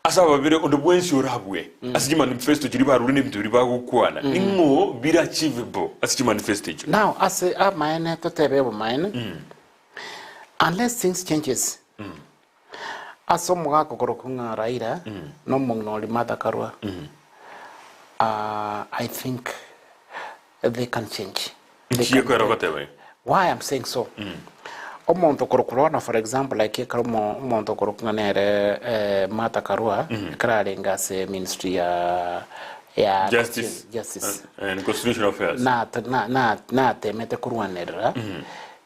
Ase aba babere onde bwensi orabue ase chimanifesto chiria barure na ebinto biria bagokwana, ning'o bire achievable ase chimanifesto echio? Now ase amaene totebe obomaene, unless things changes, ase omogaka okorokwa ng'a Raila na omong'ina oria Martha Karua, I think they can change. They Nki can- ekero ogoteba igo? Why I'm saying so? Omonto okorokwa bono for example like ekero omo- omonto okorokwa ng'a nere eh, Martha Karua ekero arenge ase ministry ya ya Justice. justice And constitutional affairs. natemete korwanerera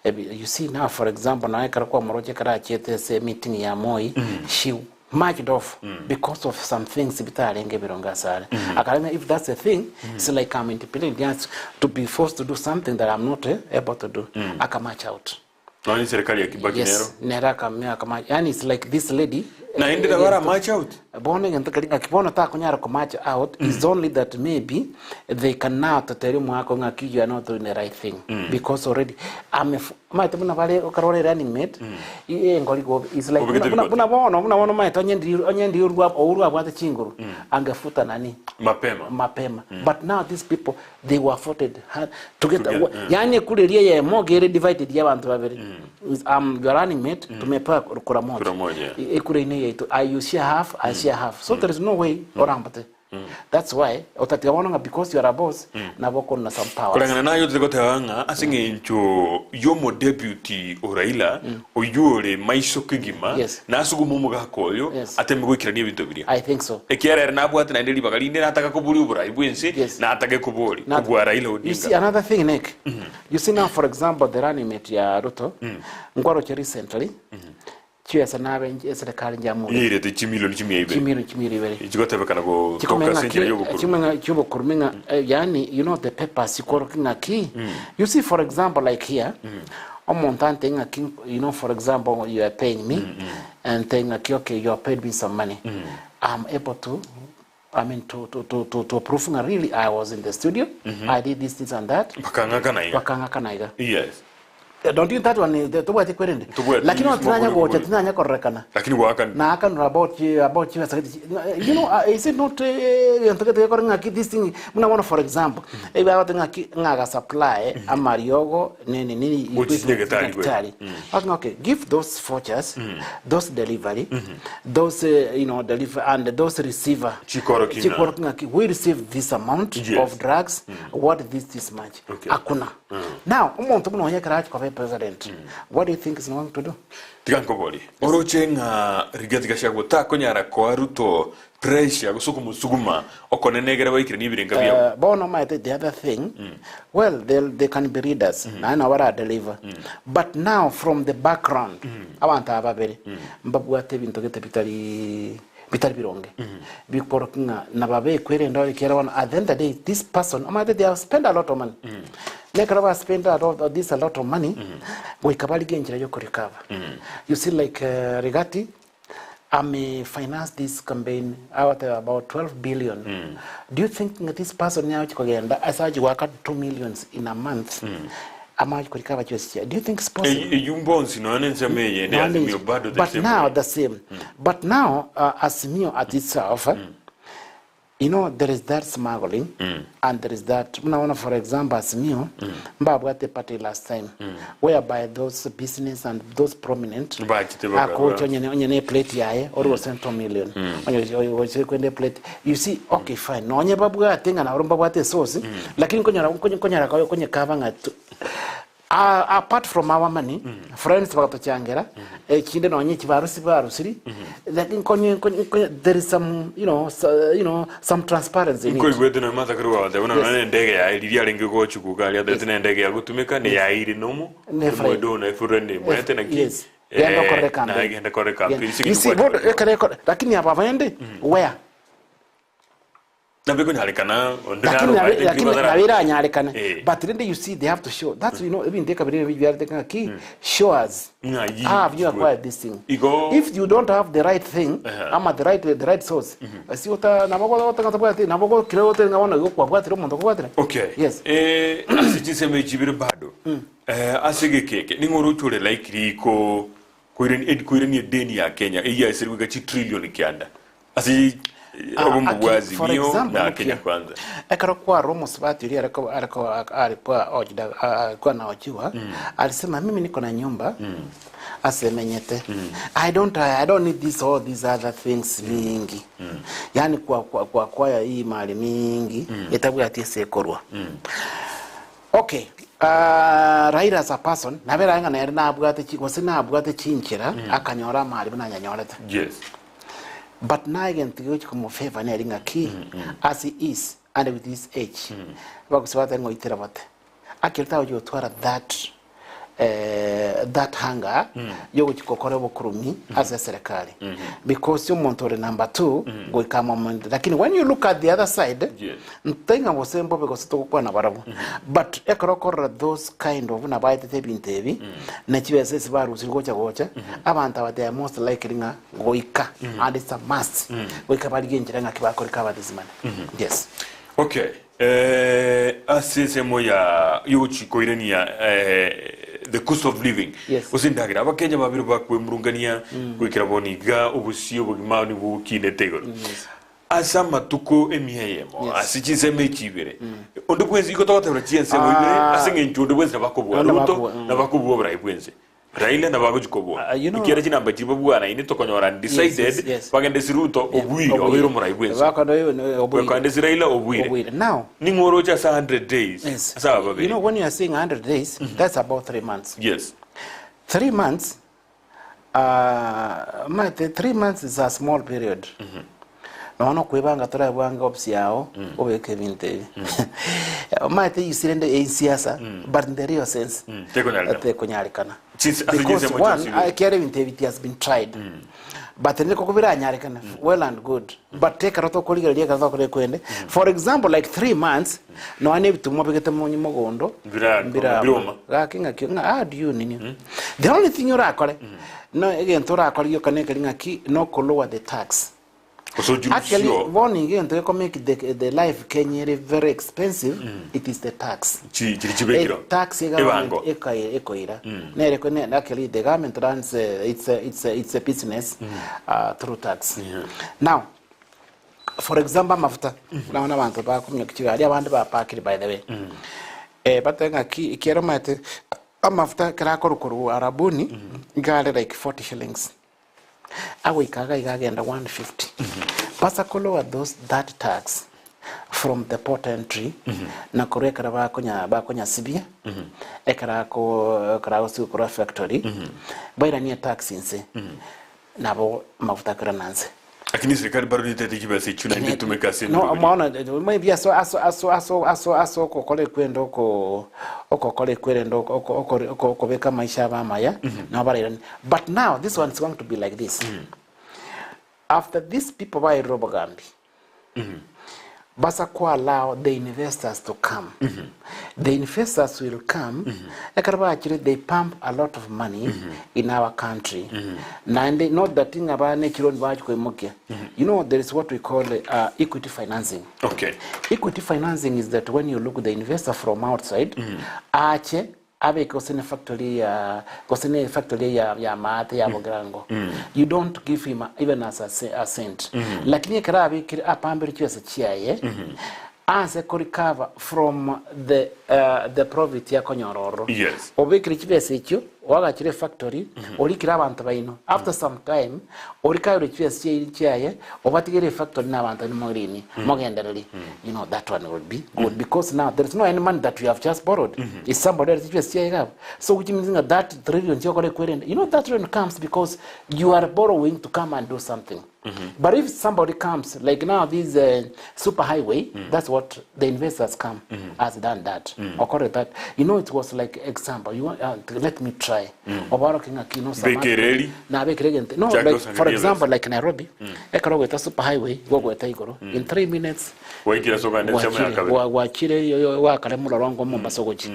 Ebi- you see now for example naye ekero kwamoroche ekero achiete ase meeting ya Moi she marched off because of some things bitarenge ebirongo asare akaranga if that's the thing it's like I'm independent just to be forced to do something that I'm not eh, able to do aka march out Nonye serikali ya Kibaki nero. yes nero akamea akama yani it's like this lady Naende nabo ara march out. bono egento keri ng'aki bono takonyara ko march out is only that maybe they can now toteri omwaka ng'aki you are not doing the right thing because already ame Omanyete buna bare ekero ore running mate, engori igo is like Obegete buna, bigoti. buna bono, buna bono omanyete onye ndiri onye ndiri orwa Uhuru abwate chinguru, angefuta nani? Mapema. Mapema. But now these people they were voted ha- together. Together, Yaani ekura eria eyemo iga ere divided ya abanto babere. Um, your running mate tumepewa kura moja. Kura moja. Ekura ine yaito. I you share half, I share half. So there is no way orambate. That's why otatiga bono ng'a because you are a boss nabo okoruna some powers. Koreng'ana naye otari goteba ng'a ase eng'encho y'omodeputy o Raila oyio ore maiso kegima Yes. nasugume omogaka oyo Yes. ateme goikerania ebinto biria. I think so. Ekiagera ere nabwate naende ribaga rinde nataka koboria oborai bw'ense Yes. natake kobori Not- kobua Raila You see Odinga. another thing Nick. You see now for example the running mate ya Ruto nkwaroche recently Chibesa nabe inche eserekari njamoria. Yairete chimilioni chimia ibere. Chimilioni chimia ibere. Chigotebekana gotoka Chikomenya ase enchera ng'aki, y'obokurumi. chikomenya chi'obokurumi ng'a eh, yaani you know the papers chikorokia ng'aki. You see for example like here, omonto ante ng'aki you know for example you are paying me, and tell ng'aki okay you have paid me some money. I'm able to I mean to to to to, to prove ng'a really I was in the studio, I did this this and that. Bakang'akana iga. Bakang'akana iga. Yes. Don't you that one tobwati kwerende Tobwati, lakini isimo tinanya bori gocha bori. tinanya kororekana Lakini gwakani. na akanura about about chibesa you know uh, is it not egento gete gekore ng'aki this thing muna bono for example ebiagote ng'aki ng'aga supply amariogo nini nini Gochi nyagetari gwe. nyagetari okay, okay give those vouchers those delivery those uh, you know deliver and those receiver Chikoro king'a. chikoro king'aki we receive this amount Yes. of drugs what this this much Okay. akuna Now, omonto buna oye ekero achia koba epresident, what do you think is going to do? Tiga nkoborie, oroche ng'a Rigathi Gachagua takonyara koa Ruto pressure gose okomosuguma okonene egere baikeranie ebirenga biabo? Uh, bono omanyete the other thing, well, they, they can be leaders, naende nabo bara deliver. But now from the background, abanto aba babere, mbabwate ebinto gete bitari bitari bironge. Bikorokia ng'a nababekwe erinde ore ekiagera bono at the end of the day this person omanyete they have spent a lot of money. Na ekero ba spend a lot, this a lot of money, goika barigie enchera ya okorecover. You see like uh, Rigathi ame finance this campaign agoteba about 12 billion. Do you think ng'a this person niagochi kogenda ase agochi goaka 2 millions in a month amagochi korecover chibesa chiaye? Do you think it's possible? Eyio eyio mbonsi nonya na ensemo eye ende ya Nonde Azimio bado the but same now way. the same but now uh, Azimio at itself eh, you know there is that smuggling and there is that mnaona for example Azimio mbabwate party last time whereby those business and those prominent Bachete bakaba. akocha onyene onyene plate yaye ori gose 2 million onye gose kwende plate you see okay fine nonye babwate ng'a nabo mbabwate source lakini konyora konyora konyekaba ng'a tu- Apart from our money, friends bagatochangera, echinde nonye echi barusi barusiri, lakini nkonye nkonye nkonye there is some you know so, you know some transparency in it. Nkoigwete nonya Martha Karua agoteba buna Yes. nonya nendege yaye riria arenge gochukuka aria atebete nendege yagotumeka neyaeire nomo Ne friend. omoedo na efureni emwete naki Yes. Genda eh, okorere campaign. naye genda okorere campaign. Yeah. Ase You see, eng'encho bono kwachire ekero ekore lakini aba bande where? Nabo ekonyarekana onde Lakini naro nabe obaete lakini nkiri nabo eranyarekane Eh. but rende you see they have to show that's you know ebinto ekabira ebi biarete ng'aki show us Ng'a yi- how have you acquired this thing Igo- if you don't have the right thing Ehe. ama the right the right source si ota nabo gotanga tabwati nabo gokire ote ng'a bono igo kwabwatire omonto okobwatire Okay. yes Eh, ase chinsemo echi ibere bado eh, ase egeke eke ning'o oroche ore likely ko koirani ed- koirania edeni ya Kenya eyio yaisire goika chitrillion kianda ase Ah, obomo aki- bwa for Azimio example, na look Kenya here. Kwanza. Ekero kwarora omosubati oria areko areko arikwa ojida alikuwa anaojiwa alisema mimi niko na nyumba ase emenyete I don't I don't need this all these other things mingi yani kwa kwa kwa kwaya hii mali mingi etabwati ase ekorwa okay uh, Raila as a person nabera ng'a nere nabwate chi gose nabwate chinchera akanyora amali buna anyanyorete Yes. But naye egento gegochia komofavour neri ng'aki as he is and with his age bagose bateba ng'a oitera bote akero tagochia gotwara that eh, that hunger yogochia gokora obokurumi ase eserekari because omonto ore number two goika moment lakini when you look at the other side Yes. ntai ng'a gose mbobe gose togokwana barabwo but ekero okorora those kind of buna baetete ebinto ebi na chibesa esi barusiri gocha gocha abanto aba they are most likely ng'a Goika, and it's a must, goika barigie enchera ng'aki bakoreka aba this money. Yes. Okay. Eh, ase ensemo ya yogochikoirania eh, the cost of living Yes. gose endagera abakenya babere bakwemurungania goikera bono iga obosie obogima nigo bokinete igoro ase amatuko emia eyemo Yes. ase chinsemo echi ibere onde bwensi igo togotebera chinsemo ibere Ah. ase eng'encho onde bwensi nabakobua Onde Ruto bakobua, mm. nabakobua oborai bwense Raila nabo agochia kobua. Ah, you know- Ekiagera chinamba chiria babwanaine tokonyora undecided, Yes, yes, yes. bagende ase Ruto obuire, obeire omorai bwense. Bakondo oyo no- obuire. Bakende ase Raila obuire. Obuire. Now, Ning'o oroche ase 100 days yes. ase aba You babere? know, when you are saying 100 days, that's about 3 months. Yes. 3 months, uh, mate, 3 months is a small period. Nonya nokwebanga torabwange ofisi yao obeke ebinto ebi. Omanyete you rende in siasa but in the real sense Tekonyarekana. tekonyarekana. Chins- ase Because chinsemo one, chionsi ibere. ekiagera ebinto ebi it has been tried. But niko biranyarekana well and good. But ekero tokorigereria ekero tokora ekwende. For example like 3 months nonya na ebitumwa obegete monye mogondo Mbira- mbirama. mbiroma. Gaki ng'aki ng'a how do you nini. The only thing orakore no egento orakore gioka nekeri ng'aki noko lower the tax. Gose ochirusie Actually, oo. bono iga egento geko make the, the life Kenya ere very expensive, it is the tax. Chi- chiri chibekirwe. Eh, tax ye government Ebango. eka- ekoira. Nere ko- ne- actually the government runs it's a, it's a, it's a business through tax. Now, for example amafuta naona abanto bakominyoka chigari abande bapakire by the way. Eh, bateba ng'aki ekiagera omanyete amafuta ekero akorwa korwa Arabuni iga are like 40 shillings. Agoika iga iga agenda 150 basa kolower those that tax from the port entry na korwa ekero bakonya bakonyasibia ekero ako ekero agosiwa korwa factory bairanie etax inse nabo amafuta akoirana nse. Lakini serikali bado netaete chibesa echio naende etumeke ase No, emeremo. maona maybe aso aso aso aso aso aso okokora ekwenda oko okokora ekwerenda oko- oko- oko- oko- okobeka amaisha abe amaya nabo barairane but now this one is going to be like this after these people baerire obogambi basa ko allow the investors to come the investors will come ekero bachire they pump a lot of money in our country naende not that ng'a bane chironi bachi koimokia you know there is what we call equity financing Okay. Equity financing is that when you look the investor from outside ache abeke gose ne factory ya gose ne factory ya ya maate ya bogirango you don't give him even as a, ce- a cent lakini ekero abekire apambire chibesa chiaye anse ko recover from the uh, the profit yakonyora ororo Yes. obekire chibesa echio Oagachire efactory, orikire abanto baino. After some time, orikairwe chibesa chiaye chiaye, obatigere efactory na abanto baino morini, mogendereri. You know, that one will be good because now there is no any money that you have just borrowed. It's somebody else chibesa chiaye iga abwo. So which means ng'a that trillion chiokora ekwerende, you know that trillion comes because you are borrowing to come and do something. But if somebody comes, like now this super highway, that's what the investors come, has done that. Okore that. You know, it was like example, you want, let me try. Obaro kinga kino sama. Bekereri. Na bekere gente. No, Chake like, osangerie for example, besa. like Nairobi, ekero gweta super highway, gogweta igoro, in 3 minutes, Waikire ase ogende ensemo ya gwachire kabere. gwachire wakare murorongo Mombasa gochi.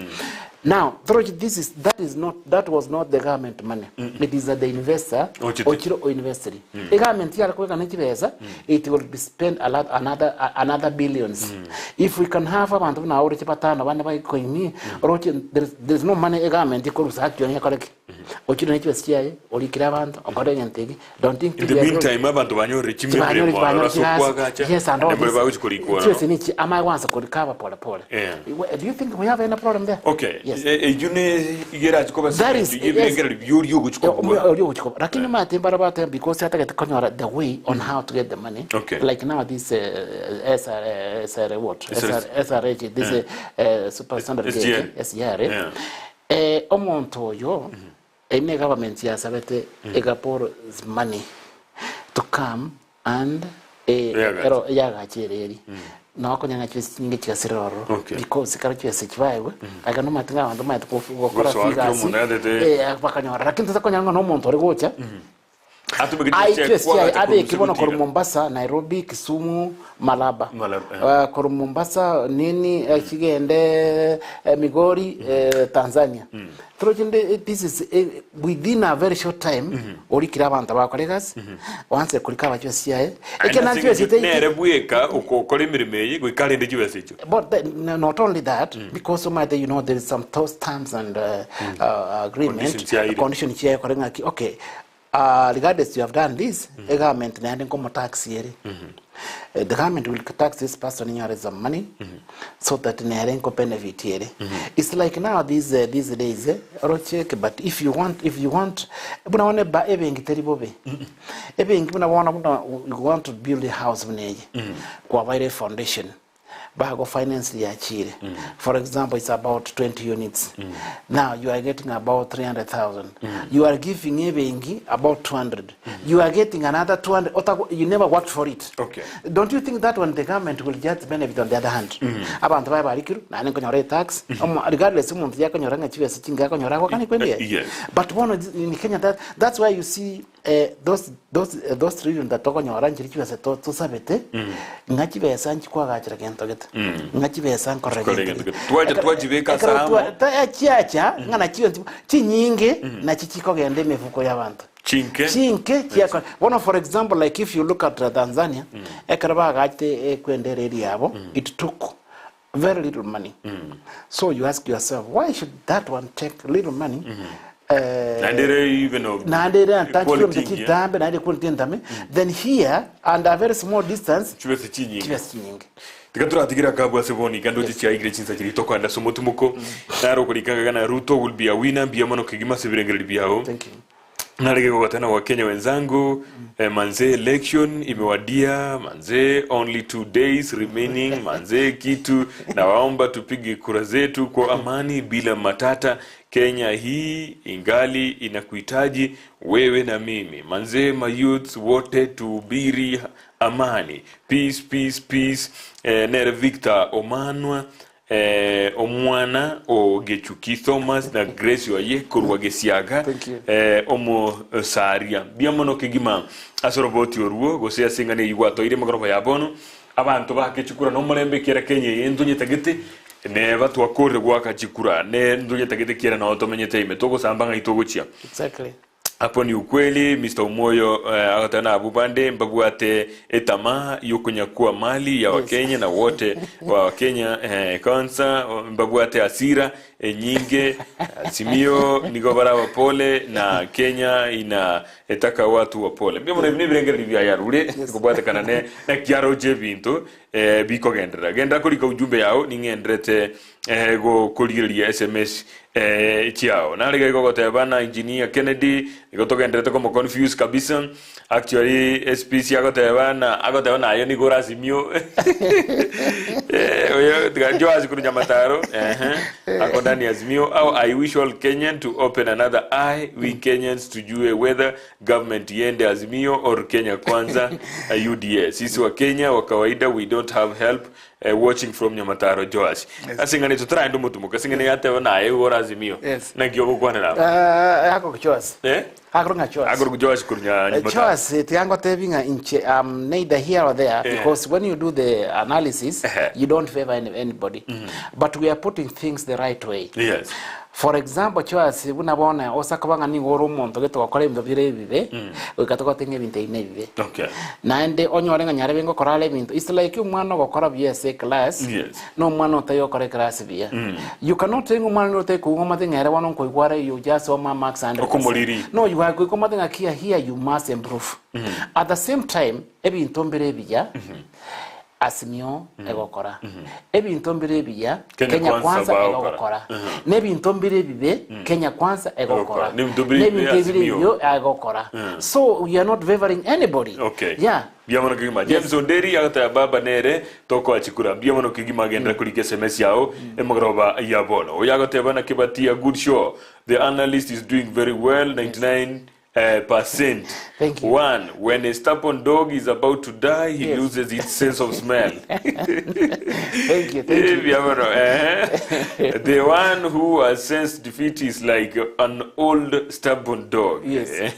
Now, through this is that is not that was not the government money. It is the investor Ochete. ochire o investri. E government yara kweka ne chibesa it will be spent a lot another another billions. If we can have abantu na ore chibatano bane ba koini roche there is there is no money e government ikorusa actually yakoreke. Ochire ne chibesa chiaye orikire abantu okore ngentegi don't think In the meantime abanto banyorire Chibanyore chimiremo aroro chibanyore ase okwagacha yes and all naende this. bagochi korikwa Chibesa nichi amaye kwanza korikaba pole pole. Yeah. Do you think we have any problem there? Okay. Yes. Eyio ne igerachi koba That is- ase ebirengererio bioria ogochi kobua. Oria ogochi lakini mate mbara bate because atagete konyora the way on how to get the money. Okay. Like now this SR, SR what? SR, SR, SRH, this super standard SGR. gauge, SGR. Yeah. Omonto oyo ene government yasabete egaporo money to come and Yagache. ero yagachere eri nokonyanga chibesa chinyinge chigasirera ororo Okay. because karo chibesa chibaegwe aka nomate ng'a abanto maete gokora Gosoa kera figures omonto atete- bakanyora lakini tata ng'a nomonto ore gocha Atumeke ai chiche chibesa chiaye kwagacha abeke bono korwa korwa Gutira. Mombasa Nairobi Kisumu Malaba Malaba, eh. Korwa Mombasa nini chigende Migori Tanzania torochinde this is within a very short time orikire abanto bakore egasi oanse korika abachibesa chiaye Aye, ekero nase chibesa eng'encho nere bweka okokora emeremo eye goika arende chibesa echio. But then, no, not only that, because somebody, you know, there is some those terms and agreement, Conditions chiaire. condition chiaye kore ng'aki, okay, regardless you have done this, mm. government naende nkomo tax ere. The government will tax this person in some money so that nere nko benefit ere. It's like now these these days, rocheke, but if you want, if you want, buna one ba ebengi teri bobe. Ebengi buna bona buna you want to build a house buneye. Kwa baire foundation. Bago finance yachire. For example, it's about 20 units. Now you are getting about 300,000. You are giving ebengi about 200. You are getting another 200. You never worked for it. Okay. Don't you think that when the government will just benefit on the other hand? Abantu baye barikiru nane nkonyora tax. Regardless umuntu yakonyora nga chibesa chinga yakonyora ako kani kwendie. Yes. But one in Kenya that's why you see those those trillion that tokonyora nchiri chibesa to tusabete nga chibesa nchikwagachira gento gete nga chibesa nkorera Nkorera gento gento gete. gete. Twacha twachibeka Ekero ase amo. chiacha nga nachio chinyinge nachi chikogenda emifuko y'abanto Chinke. chinke chiakora bono for example like if you look at Tanzania ekero bagachete ekwendera eri yabo it took very little money. So you ask yourself why should that one take little money? Naende ere even of naende ere quality attachment ingiya. chitambe naende quality entame then here and a very small distance Chibesa chinyinge. chibesa chinyinge Tiga turatigira kabwa ase bonika ndoche chiaigire chinsa chiri tokwenda ase omotumoko naro okorikanga na Ruto will be a winner mbuya mono kegima ase ebirengererio biao. Thank you. Narege kukutana wa Kenya wenzangu manze election imewadia manze only 2 days remaining manze kitu nawaomba tupige kura zetu kwa amani bila matata. Kenya hii ingali inakuhitaji wewe na mimi manze mayouths wote tuhubiri amani peace peace peace nere Victor Omanwa omwana o Gechuki Thomas na Grace oye korwa Gesiaga Thank you. Omosaria bia mono kegima ase oroboti oruo gose ase eng'ana eywo gwatoire emegoroba ya bono abanto bakechikura nomorembe kera Kenya eye ntonyetagete neba twakorire gwakachikura ne ntonyetagete kera nao tomenyete ime togosamba ng'ai togochia. Exactly. Hapo ni ukweli Mr. Umoyo agatana abu bande mbabwate etama yokunyakua mali ya Wakenya na wote wa Wakenya kwanza mbabwate hasira nyinge Azimio nigo bara pole na Kenya ina etaka watu wa pole mbio mune nibirengere bya yarure kubwate kana ne na kiaro je bintu bikogendera genda kurika ujumbe yao ningendrete go kurigereria SMS eh, chiao. Nare iga goteba na Engineer Kennedy igo togenderete komo confuse kabisa. Actually SPC agoteba na agoteba naye nigo ore Azimio. Eh, oyo tiga Joash korwa Nyamataro ehe ako ndani ya Azimio. How I wish all Kenyan to open another eye we Kenyans tujue whether government iende Azimio or Kenya Kwanza UDA. Sisi wa Kenya wa kawaida we don't have help eh, watching from Nyamataro Joash. Ase eng'ana eto toraende omotumoka ase eng'ana yateba naye igo ore Azimio. Yes. Naki ogokwanera aba? Eh, ako Joash. Eh? Akoro ng'a Joash. Akoro Joash korwa Nyamataro. Joash, tiga ngotebi ng'a inche am neither here or there Eh. because when you do the analysis Ehe. you don't favor any, anybody. But we are putting things the right way. Yes. For example, Joash buna bono osa koba ng'a nigo ore omonto gete gokora ebinto bire ebibe, goika togote ng'a ebinto ebi nebibe. Okay. Naende onyore ng'a nyarebe ngokora are ebinto, it's like omwana ogokora buya ase eclass, Yes. na omwana otari gokora eclass buya. You cannot say ng'a omwana nigo otari koigwa omanyete ng'a ere bono nkoigwa are you just oma marks 100%. Okomoriri. No, you are goika omanyete ng'a kia here you must improve. At the same time, ebinto mbire ebiya, Azimio egokora. Ebinto mbire ebiya, Kenya Kenya Kwanza Kwanza bagokora. egokora. Na ebinto mbire ebibe, Kenya Kwanza egokora. Egokora. N'ebinto mbire Na ebibe, ebinto ebire Azimio. ebio egokora. So we are not favoring anybody. Okay. Yeah. Mbuya mono kegima. James Onderi agoteba baba nere tokoa chikura. Mbuya mono kegima agenderera korika SMS yao emogoroba ya bono. Oyo agoteba naki batia good show. The analyst is doing very well 99 eh, percent. Thank you. One, when a stubborn dog is about to die, he Yes. loses its sense of smell. Thank you, thank you. Mbuya mono, eh. The one who has sensed defeat is like an old stubborn dog. Yes.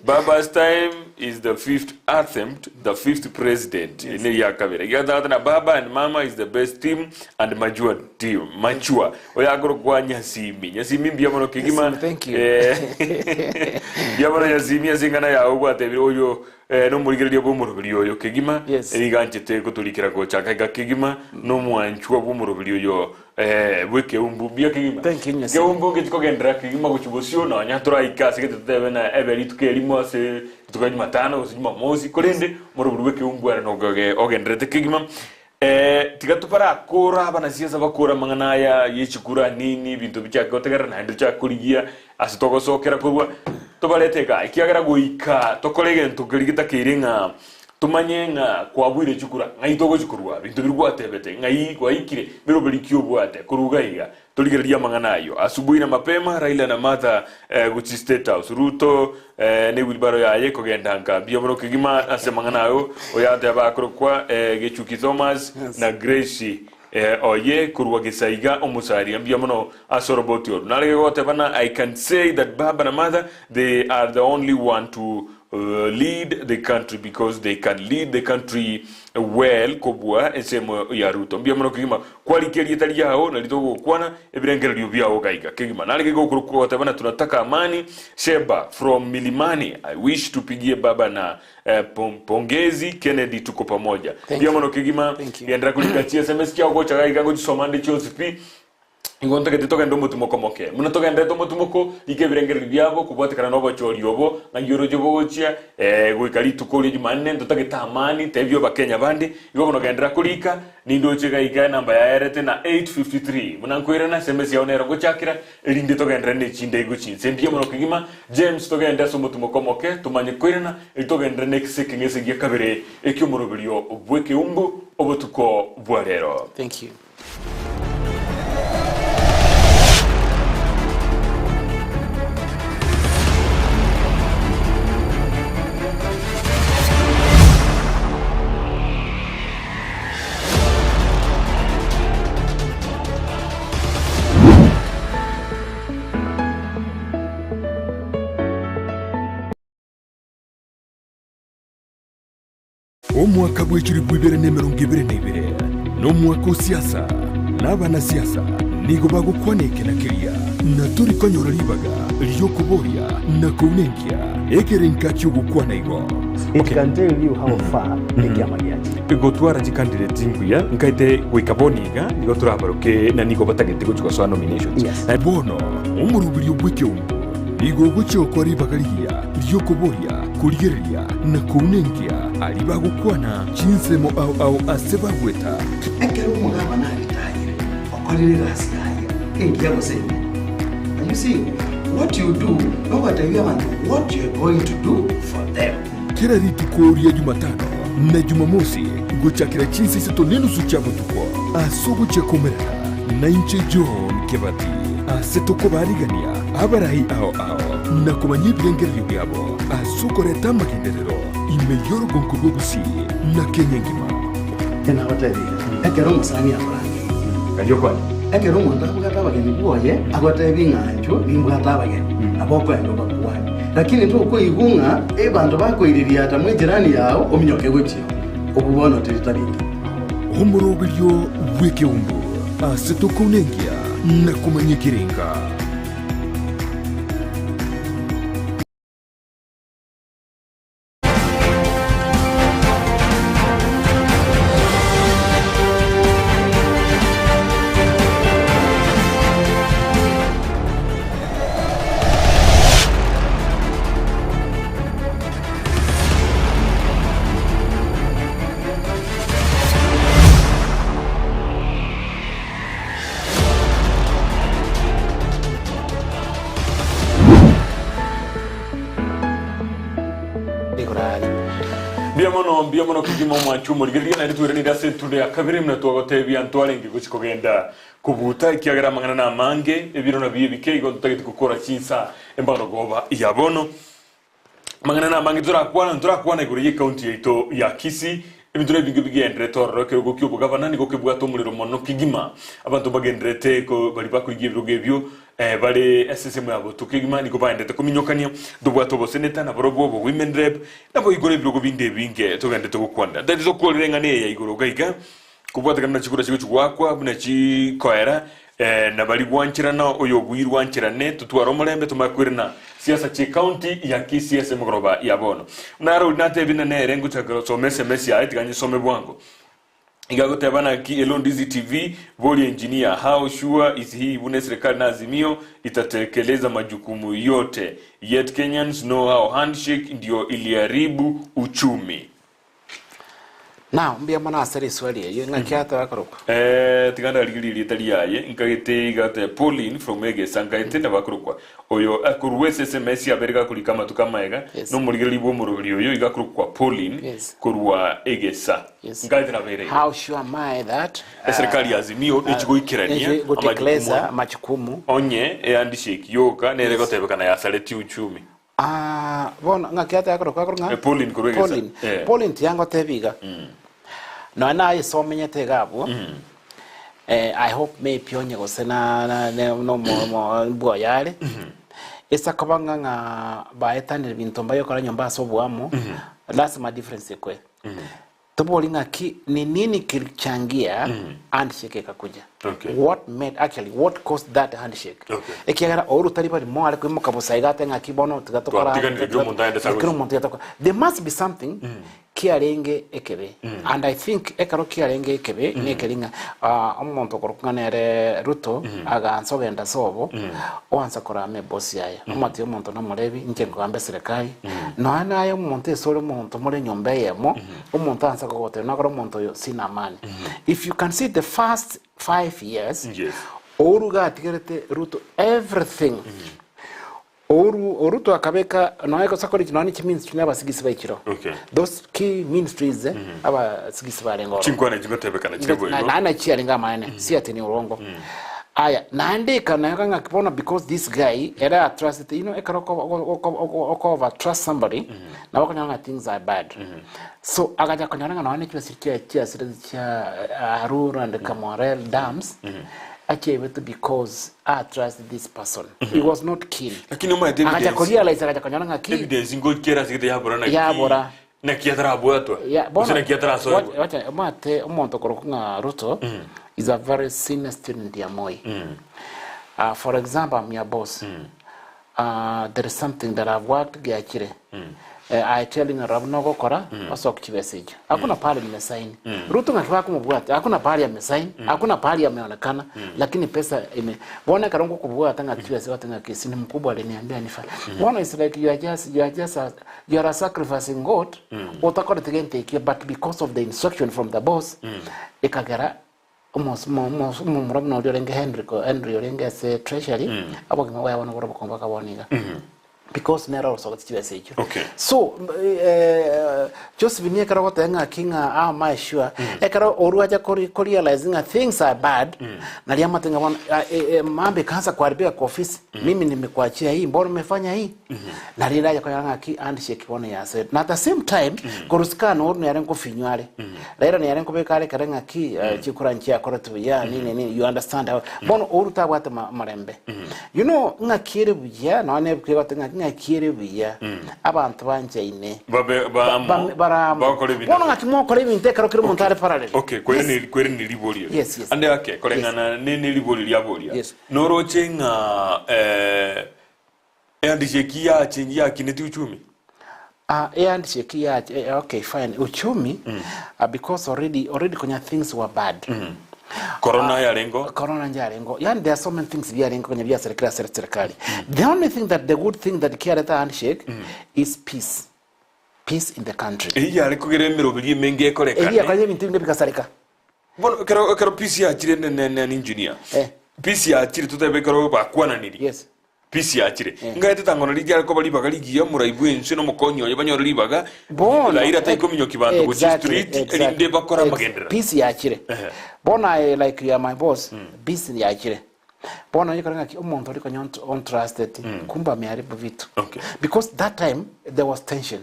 Baba's time is the fifth attempt, the fifth president. Yes. ya kabere. Igathatha na Baba and Mama is the best team and mature team. Mature. Oya agoro kwa Nyasimi. Nyasimi mbia mono kigima. Nyasimi, thank you. Eh, mbia mono Nyasimi asingana yago gwatebire oyo eh, nomorigereria bw'omoroberi oyo kegima Yes. eriganchete gotorikera gochaka iga kegima nomwanchwa bw'omoroberi oyo eh, bw'ekeumbu mbia kegima Thank you, Nyasimi. keumbu ngechikogendera kegima gochi bosio nonya toraika ase gete totebe na ebe rituko erimo ase rituko ria jumatano gose jumamosi korende morobori bw'ekeumbu ere nogoge ogenderete kegima Eh, tiga tobarakora abanasiasa bakora amang'ana aya yechikura nini ebinto bichake gotegerera naende tochake korigia ase togosokera korwa tobarete iga ekiagera goika tokore egento keria getakeire ng'a tomanye ng'a kwabuire chikura ng'ai togochikorwa binto biria gwatebete ng'ai gwaikire biroberi ki obwate korwa iga iga torigereria amang'ana ayio asubuhi na mapema Raila na Martha eh, gochi State House Ruto eh, ne wheelbarrow yaye kogenda nka mbuya mono kegima ase amang'ana ayo oyateba akorokwa eh, Gechuki Thomas Yes. na Grace eh, oye korwa Gesaiga omosaria mbuya mono ase oroboti oru narege goteba na I can say that baba na mother they are the only one to uh, lead the country because they can lead the country well kobua ensemo ya Ruto mbuya mono kegima kwarika erieta riao nari togokwana ebirengererio biao gaiga kegima narege gokorokwa goteba na tunataka amani Sheba from Milimani I wish tupigie baba na eh, pongezi Kennedy tuko pamoja Thank mbuya you. mono kegima Thank you. gendera kurika chi SMS chiao gocha gaiga gochisoma nde chionsi pi Nigo ntagete togende omotimoko moke. Buna togenderete omotimoko, rika ebirengererio biabo kobwatekana nobochori obo, ng'ai oroche bogochia, eh, goika rituko ria Jumanne, ntotagete amani, tebia Abakenya bande, igo bono genderera korika, nindoche iga iga enamba yaerete na 8:53. Buna nkoirana, SMS yao nero ngochakera, erinde togenderere ne chindaigo chinse. Mbuya mono kegima, James togende ase omotimoko omoke, tomanye koirana, erio togenderere na ekese ekeng'ese gia kabere eki'omoroberio bw'ekeumbu obotuko bwa rero. Thank you. Omwaka bw'echilifu ibere na emerongo ebere na ibere nomwaka o siasa, na abanasiasa nigo bagokwana eke na keria, na tori konyora ribaga ri'okoboria na kounenkia ekerenka ki'ogokwana igo. It can tell you how far ekiama giachire. Gotwara chicandidate mbuya nkaete goika bono iga nigo torabaroke na nigo batagete gochia gosoa nominations. Yes. Bono omoroberio bw'ekeombe nigo ogochia gokora ribaga rigiya ri'okoboria, korigereria, na kounenkia aria bagokwana chinsemo ao ao ase bagweta. Ekero omogabana aritayire, okorire egasi yaye. Engiya gose embe. And you see, what you do, nogotebia abanto what you are going to do for them. Kera rituko ria Jumatano na Jumamosi gochakera chinsa isato nenusu chia botuko ase ogochia koumerana nainche John Kebati ase tokobaarigania abarai ao ao na komanya ebirengererio biabo ase okoreta amagenderero ime y'orogonko rwa Gusii na Kenya engima. Nagotebirie, ekero omosani akorangeirie, ekero omonto abwate abageni bwoye, agotebie ng'a inchuo nimbwate abageni, nabo okoenda obakwane. Lakini tokoigwa ng'a abanto bakoiririata mw'ejirani yao ominyoke gochia oo, obwo bono teri tari engiya. Omoroberio bw'ekeumbu ase tokounenkia na komanya ekerenga. Igoro aria. Mbuya mono, mbuya mono kegima omwanchi omorigereria, naende tweranire ase entundo ya kabere buna twagotebia ntwarenge gochi kogenda kobuta ekiagera amang'ana namange, ebiro nabio ebike igo ntotagete gokora chinsa embarogoba ya bono. Amang'ana namange torakwana, ntorakwana igoro y'ecounty yaito ya Kisii, ebinto nebinge bigenderete ororo ekerogo ki'obogavana nigo kebwate omorero mono kegima. Abanto mbagenderete ko baria bakoigia ebirogo ebio eh, bare ase ensemo ya botuko kegima nigo baendete kominyokania. Ntobwate oboseneta naborobwo obo women rep, naboigo ebirogo binde ebinge togendete gokwanera. Ntagete tokorere eng'ana eye ya igoro iga iga, Kobwatekana na chikura chigochia goakwa buna chikoera, na baria gwancherana oyo obuirwe ancherane, totware omorembe tomanye kwerena siasa chi'ecounty ya Kisii ase emegoroba ya bono. Naro oria natebire na nere ngochaka gosoma sms yaye tiga nyesome bwango. Iga agoteba naki Hello Ndizi TV, boria engineer how sure is he buna eserikali na Azimio itatekeleza majukumu yote yet Kenyans know how handshake ndio iliharibu uchumi. Now, mbuya mono ase riswali erio, ng'aki ateba korokwa? Eh, tiga ndarigerie erieta riaye, nkagete iga te Pauline from Egesa, nkaete nabo akorokwa. Oyo akorwa ase SMS abere gakorika amatuko amaega, Yes. nomorigereria bw'omoroberi oyo iga akorokwa Pauline Yes. korwa Egesa. Yes. Nkaete nabo ere iga. How sure am I that Eserikali ya Azimio nechi goikerania nechi gotekeleza amajukumu amajukumu onye ehandshake yoka nere Yes. egotebekana yasaretie uchumi. Ah, bono ng'aki ateba korokwa akorokwa ng'a? Eh, Pauline korwa Egesa. Pauline. Eh. Pauline tiyangotebia iga. Nonya naye ase omenyete iga abwo, eh, I hope maybe onye gose na na ne nomo mo mbwoyo are, ase akoba ng'a ng'a baetanire binto mbayokora nyomba ase oboamo, lasima difference ekwe. Tobori ng'aki ni nini kilichangia handshake ekakuja? Okay. What made actually what caused that handshake? Okay. Ekiagera ouru tari bari mware koimoka bosa iga ate ng'aki bono tiga tokora Twatiganire kera omonto aende ase kera agochia. omonto yatokora. There must be something kiarenge ekebe and I think ekero kiarenge ekebe nekeri ng'a ah, omonto okorokwa ng'a nere Ruto agansa ogenda sobo oansa korama ebosi yaye omatiga omonto nomorebi inche nkogamba eserekari Nonya naye omonto ase ore omonto more enyomba eyemo, omonto ansa kogotebia nokore omonto oyo sina amani. If you can see the first 5 years, Yes. Uhuru gatigerete Ruto everything. Uhuru Ruto akabeka nonya gose akore nonya chi ministry na abasigisi baichire oo. Okay. Those key ministries eh, abasigisi barenge ororo. Chinkwana chigotebekana chire boigo. Naende nachiarenge amaene, si ati ni urongo. Aya, naende ekanayoka ng'a bono because this guy ere a trust you know ekero oko- oko- oko- oko- oko over trust somebody nabo okonyora ng'a things are bad. So agacha konyora ng'a nonya ne chibesa chia chiasire chia Arur and Kamorel dams achiaibetwe because a trust this person. He was not keen. Lakini omanyete Agacha evidence- korealize agacha konyora ng'a ki Evidence ngoikera ase gete yabora naki. Yabora. Naki atarabwatwa, Yeah, gose bono naki atarasoerwa. wacha omate omonto okorokwa ng'a Ruto is a very senior student ya Moi. For example, I'm your boss. There is something that I've worked giachire. I tell you ng'a rora buna ogokora osoke chibesa echio. Hakuna pahali nimesaini. Ruto ng'aki bakomobwata, hakuna pahali amesaini, hakuna pahali ameonekana, lakini pesa ime bono ekero ngokobwata ng'a chibesa gote ng'a kesi ni mkubwa aliniambia nifanye. Bono it's like you are just you are just a, You are sacrificing God otakorete gento ekio but because of the instruction from the boss ekagera Omos- mo- mo- omomura buna oria orenge Henry ko- Henry orenge ase treasury, obogima bwaye bono bore obokongu mpaka bono iga. Because nere orosogetie chibesa echio. Okay. So, eh, Josephine ekero ogoteba ng'aki ng'a am I sure, ekero orwa acha kori korealize ng'a things are bad, naria amate ng'a bono ah, eh, eh, mambo ekaansa kuharibika kwa ofisi, mimi nimekuachia hii, mbona umefanya hii? Naria raye konyora ng'aki handshake bono yasoire. Na at the same time, korusika noru nere nkofinywa are. Raila nere nkobeka are kere ng'aki eh, chikura nchiakoretwe buya, nini nini, you understand how. Bono oru tabwate ma- omorembe. You know, ng'aki ere buya, nonya na ebuku egote ng'aki ng'aki ere buya, abanto banchaine. Babe ba amo, Bare amo. bagokora ebinto. Bono ng'aki mokora ebinto ekero kera omonto are parallel. Okay, kwere ne kwere ne ribori eri. Yes, yes. Ande ake koreng'ana ne ne ribori riaboria. Yes. Noroche ng'a eh Ehandshake yachengi yakineti uchumi? Ah, ehandshake ya eh, okay fine uchumi because already already konya things were bad Corona yarengo? Corona njarengo yani there are so many things biarengo konya bia serikali sere serikali the only thing that the good thing that kiareta handshake is peace peace in the country Eyio yare kogera emeroberi emenge eyi ekorekane. yakonya ebinto ebinge bigasareka Bono ekero ekero peace yachire ne ne ne engineer. Eh. Peace yachire totebe ekero bakwananirie. Yes. Peace yachire. Eh. Ngaete tang'ana riria are koba ribaga rigiya omorai bw'ense na omokonyi oye banyore ribaga, Bono Raila taikominyokia banto gochia Exactly, street exactly. erinde bakore Ex- amagenderero. Peace yachire. Ehe. Bono aye like you are my boss, peace yachire. Bono oyekore ng'aki omonto oria konya ont- ontrusted, kumbe ameharibu vitu. Okay. Because that time there was tension.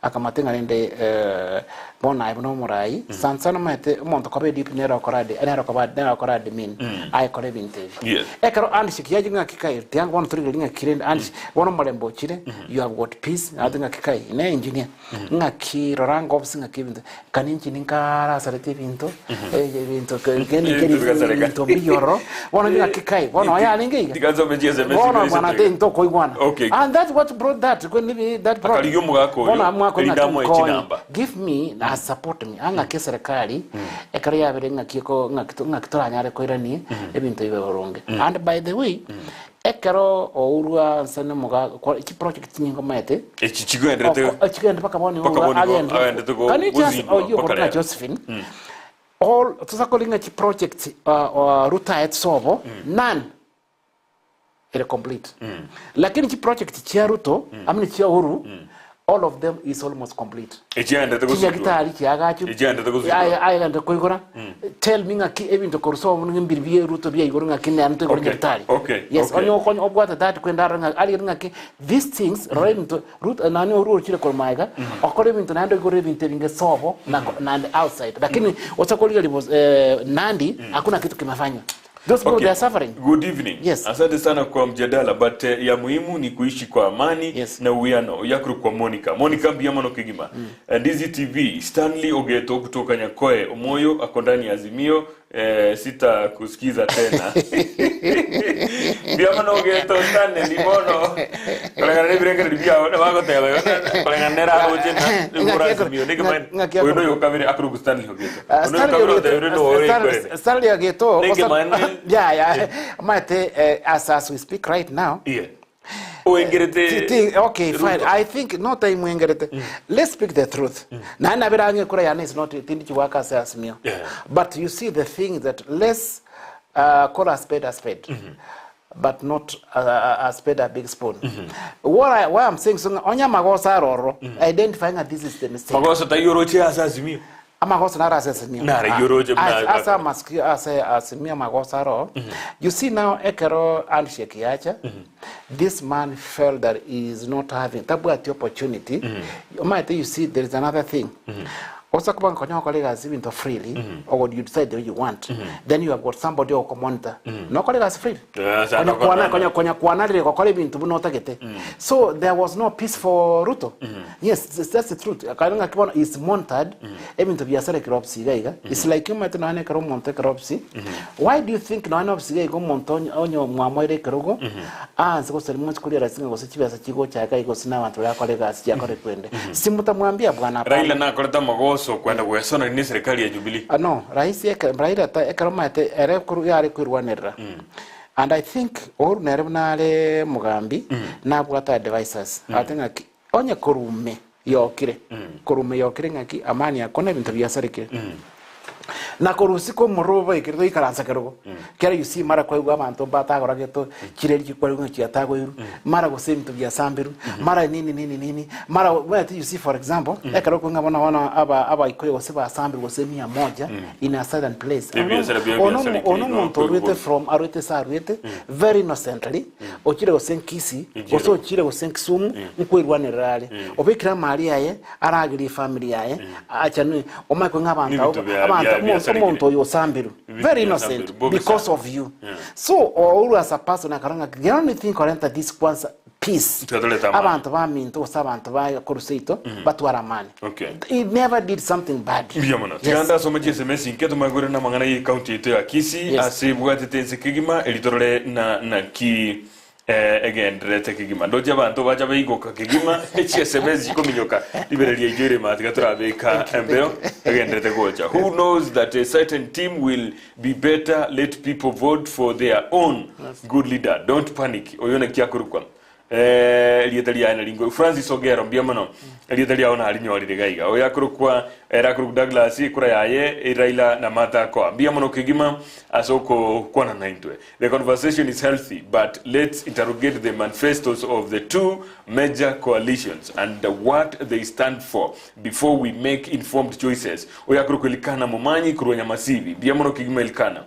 Akamate ng'a rende eh, bono aye buna omorai, sana sana omanyete omonto koba edip nere okora adi- nere okoba nere okora admin, ayekore ebinto ebi. Yes. Ekero handshake yachire ng'aki kai, tianga bono torigereria ng'aki rende handshake, bono omorembe ochire, you have got peace, ate ng'aki kai, ne engineer, ng'aki rora ngobisi ng'aki ebinto, kani inche ninkarasarete ebinto, eh, ebinto ke- ke- Ebinto bigasareka. ebinto mbiya ororo, bono ng'aki kai, bono oyo arenge iga. Tigasome chi SMS Bono ibere bwana ase te ntokoigwana. Okay. And that's what brought that, kwe nibi- that brought. Akarigia omogaka oyo, Bono amwako erinde ng'aki amoe nkonye. chinamba. Give me na support me. Ang'aki eserekari, ekero yabere ng'aki eko ng'aki to- ng'aki toranyare koirania ebinto bibe boronge. And by the way, ekero ourwa nse na omoga kwa chiproject chinyinge omanyete, Echi chigenderete Oko- chigende mpaka bono Mpaka igo bono igo agende. agendete go- Can you just gozindwa oh, you mpaka na rero. Josephine all tusakoringa chiproject Ruto aet sobo none ere complete lakini chiproject chia Ruto amene chia Uhuru all of them is almost complete. Echiaendete gosindwa. Chinyagitari chiagachu Echiaendete gosindwa. aegende koigora tell me ng'aki ebinto korwa sobo ng'a mbiri bia Ruto bia igoro ng'aki nere toigore Okay, nyagitari okay, yes okay. onye okonya obwate that kwenda arore ng'a arigere ng'aki these things rora ebinto Ruto nani Uhuru ochire korwa maega okore ebinto naende oigore ebinto ebinge sobo na naende outside lakini ocha korigereria bos eh, Nandi hakuna kitu kimefanywa those people Okay. they are suffering. Good evening. Yes. Asante sana kwa mjadala but eh, ya muhimu ni kuishi kwa amani Yes. na uwiano. Yakuru kwa Monica. Monica mbiamano kigima. Ndizi TV Stanley Ogeto kutoka Nyakoe Omoyo ako ndani ya Azimio eh, sita kusikiza tena. Mbiamano Ogeto Stanley ndibono. Kulingana n'ebirengererio biao nabagoteba kulingana neraroche na ngura Azimio nige man. Ng'aki Oyo noyo kabere akuru Stanley Ogeto. Ah, Oyo Stanley kabere Ogeto- otebire no ore Stanley- kwerene. Stanley Ogeto Nige osa- man- yeah, yeah. Omanyete, eh, as we speak right now Yeah. Oengerete Okay, fine. Ruto. I think no time wengerete. Let's speak the truth. Na na birange kura yana is not tindi chiwaka ase Azimio. Yeah. But you see the thing that let's call a spade a spade. But not a spade a big spoon. What I, why I'm saying so onya magosa aroro identifying that this is the mistake. Magoso taiyo ase Azimio. Amagoso naro ase Azimio. Nare yoroche buna- Ase amasikio ase Azimio amagoso aro. You see now ekero handshake yacha this man felt that he is not having tabwati opportunity. Omanyete you see there is another thing. Osa kuba nkonya okora egasi ebinto freely or you decide the way you want then you have got somebody okomonitor nokora egasi freely. Yeah, sa Konya nokora- kwana konya konya kwanarire gokora ebinto buna otagete. So there was no peace for Ruto. Yes, that's the truth. Akare ng'aki bono is monitored ebinto biasarekire office iga iga. It's like omanyete nonya na ekero omonto ekero office. Why do you think nonya na office iga iga omonto onye onye mwamoire ekerogo aanse gose mochi korealize ng'a gose chibesa chigocha iga iga gose na abanto baria bakora egasi chiakora ekwende. Simutamwambia bwana hapana. Raila nakorete amagoso kwenda gwesonania na eserikari ya Jubilee. Ah, no, rais eke, Raila ta ekero omanyete ere koru yare koirwanerera. And I think Uhuru nere buna are omogambi, nabwate advisors. Ate ng'aki, onye korume yokire, korume yokire ng'aki amani akona ebinto biasarekire. Na korwa usiku omorero obaikire toikaransa kerogo. Kera you see mara kwaigwa abanto mbatagora geto chireri chikwarigwa ng'a chiatagoirwe, mara gose ebinto biasambirwe, mara nini nini nini, mara omanyete you see for example, ekero okong'a bono bono aba abaikoyo gose basambirwe gose mia moja in a certain place. Ebiasara bia Ono biasara ono iga omonto orwete koigwa. from arwete ase arwete very innocently, ochire gose Kisii, Ijero. gose ochire gose Kisumu, nkoirwanerera are. Obekire amari aye, aragerie efamily yaye, achanwe, omanye kong'a abanto N'ebinto abwo, bia- abanto bia- omonto biasarekire. omonto oyo osambirwe, Ebinto very biasambirwe, innocent, bobe because sana. of you. So ouru as a person akarora ng'a the only thing korenta this kwanza peace, Tigatoreta amani. abanto baminto gose abanto ba korwa seito batware amani. Okay. He never did something bad. Mbuya mono. Yes. Tiga ndasome chiSMS inke tomanye korenda amang'ana ye county yaito ya Kisii Yes. ase ebwatete ense kegima eri torore na naki eh, egendererete kegima. Ndoche abanto bacha baigoka kegima chiSMS chikominyoka ribere riaito ere maa tiga torabeka embeo egendererete gocha. Who knows that a certain team will be better let people vote for their own good leader. Don't panic. Oyo naki akorokwa. Eh, erieta riaye naringo Francis Ogero mbuya mono erieta riao narinyorire iga iga oyo akorokwa ere akorokwa Douglas ekura yaye Raila na Martha Akoa mbuya mono kegima ase okokwana naintwe the conversation is healthy but let's interrogate the manifestos of the two major coalitions and what they stand for before we make informed choices oyo akorokwa Elikana Momanyi korwa Nyamasibi mbuya mono kegima Elikana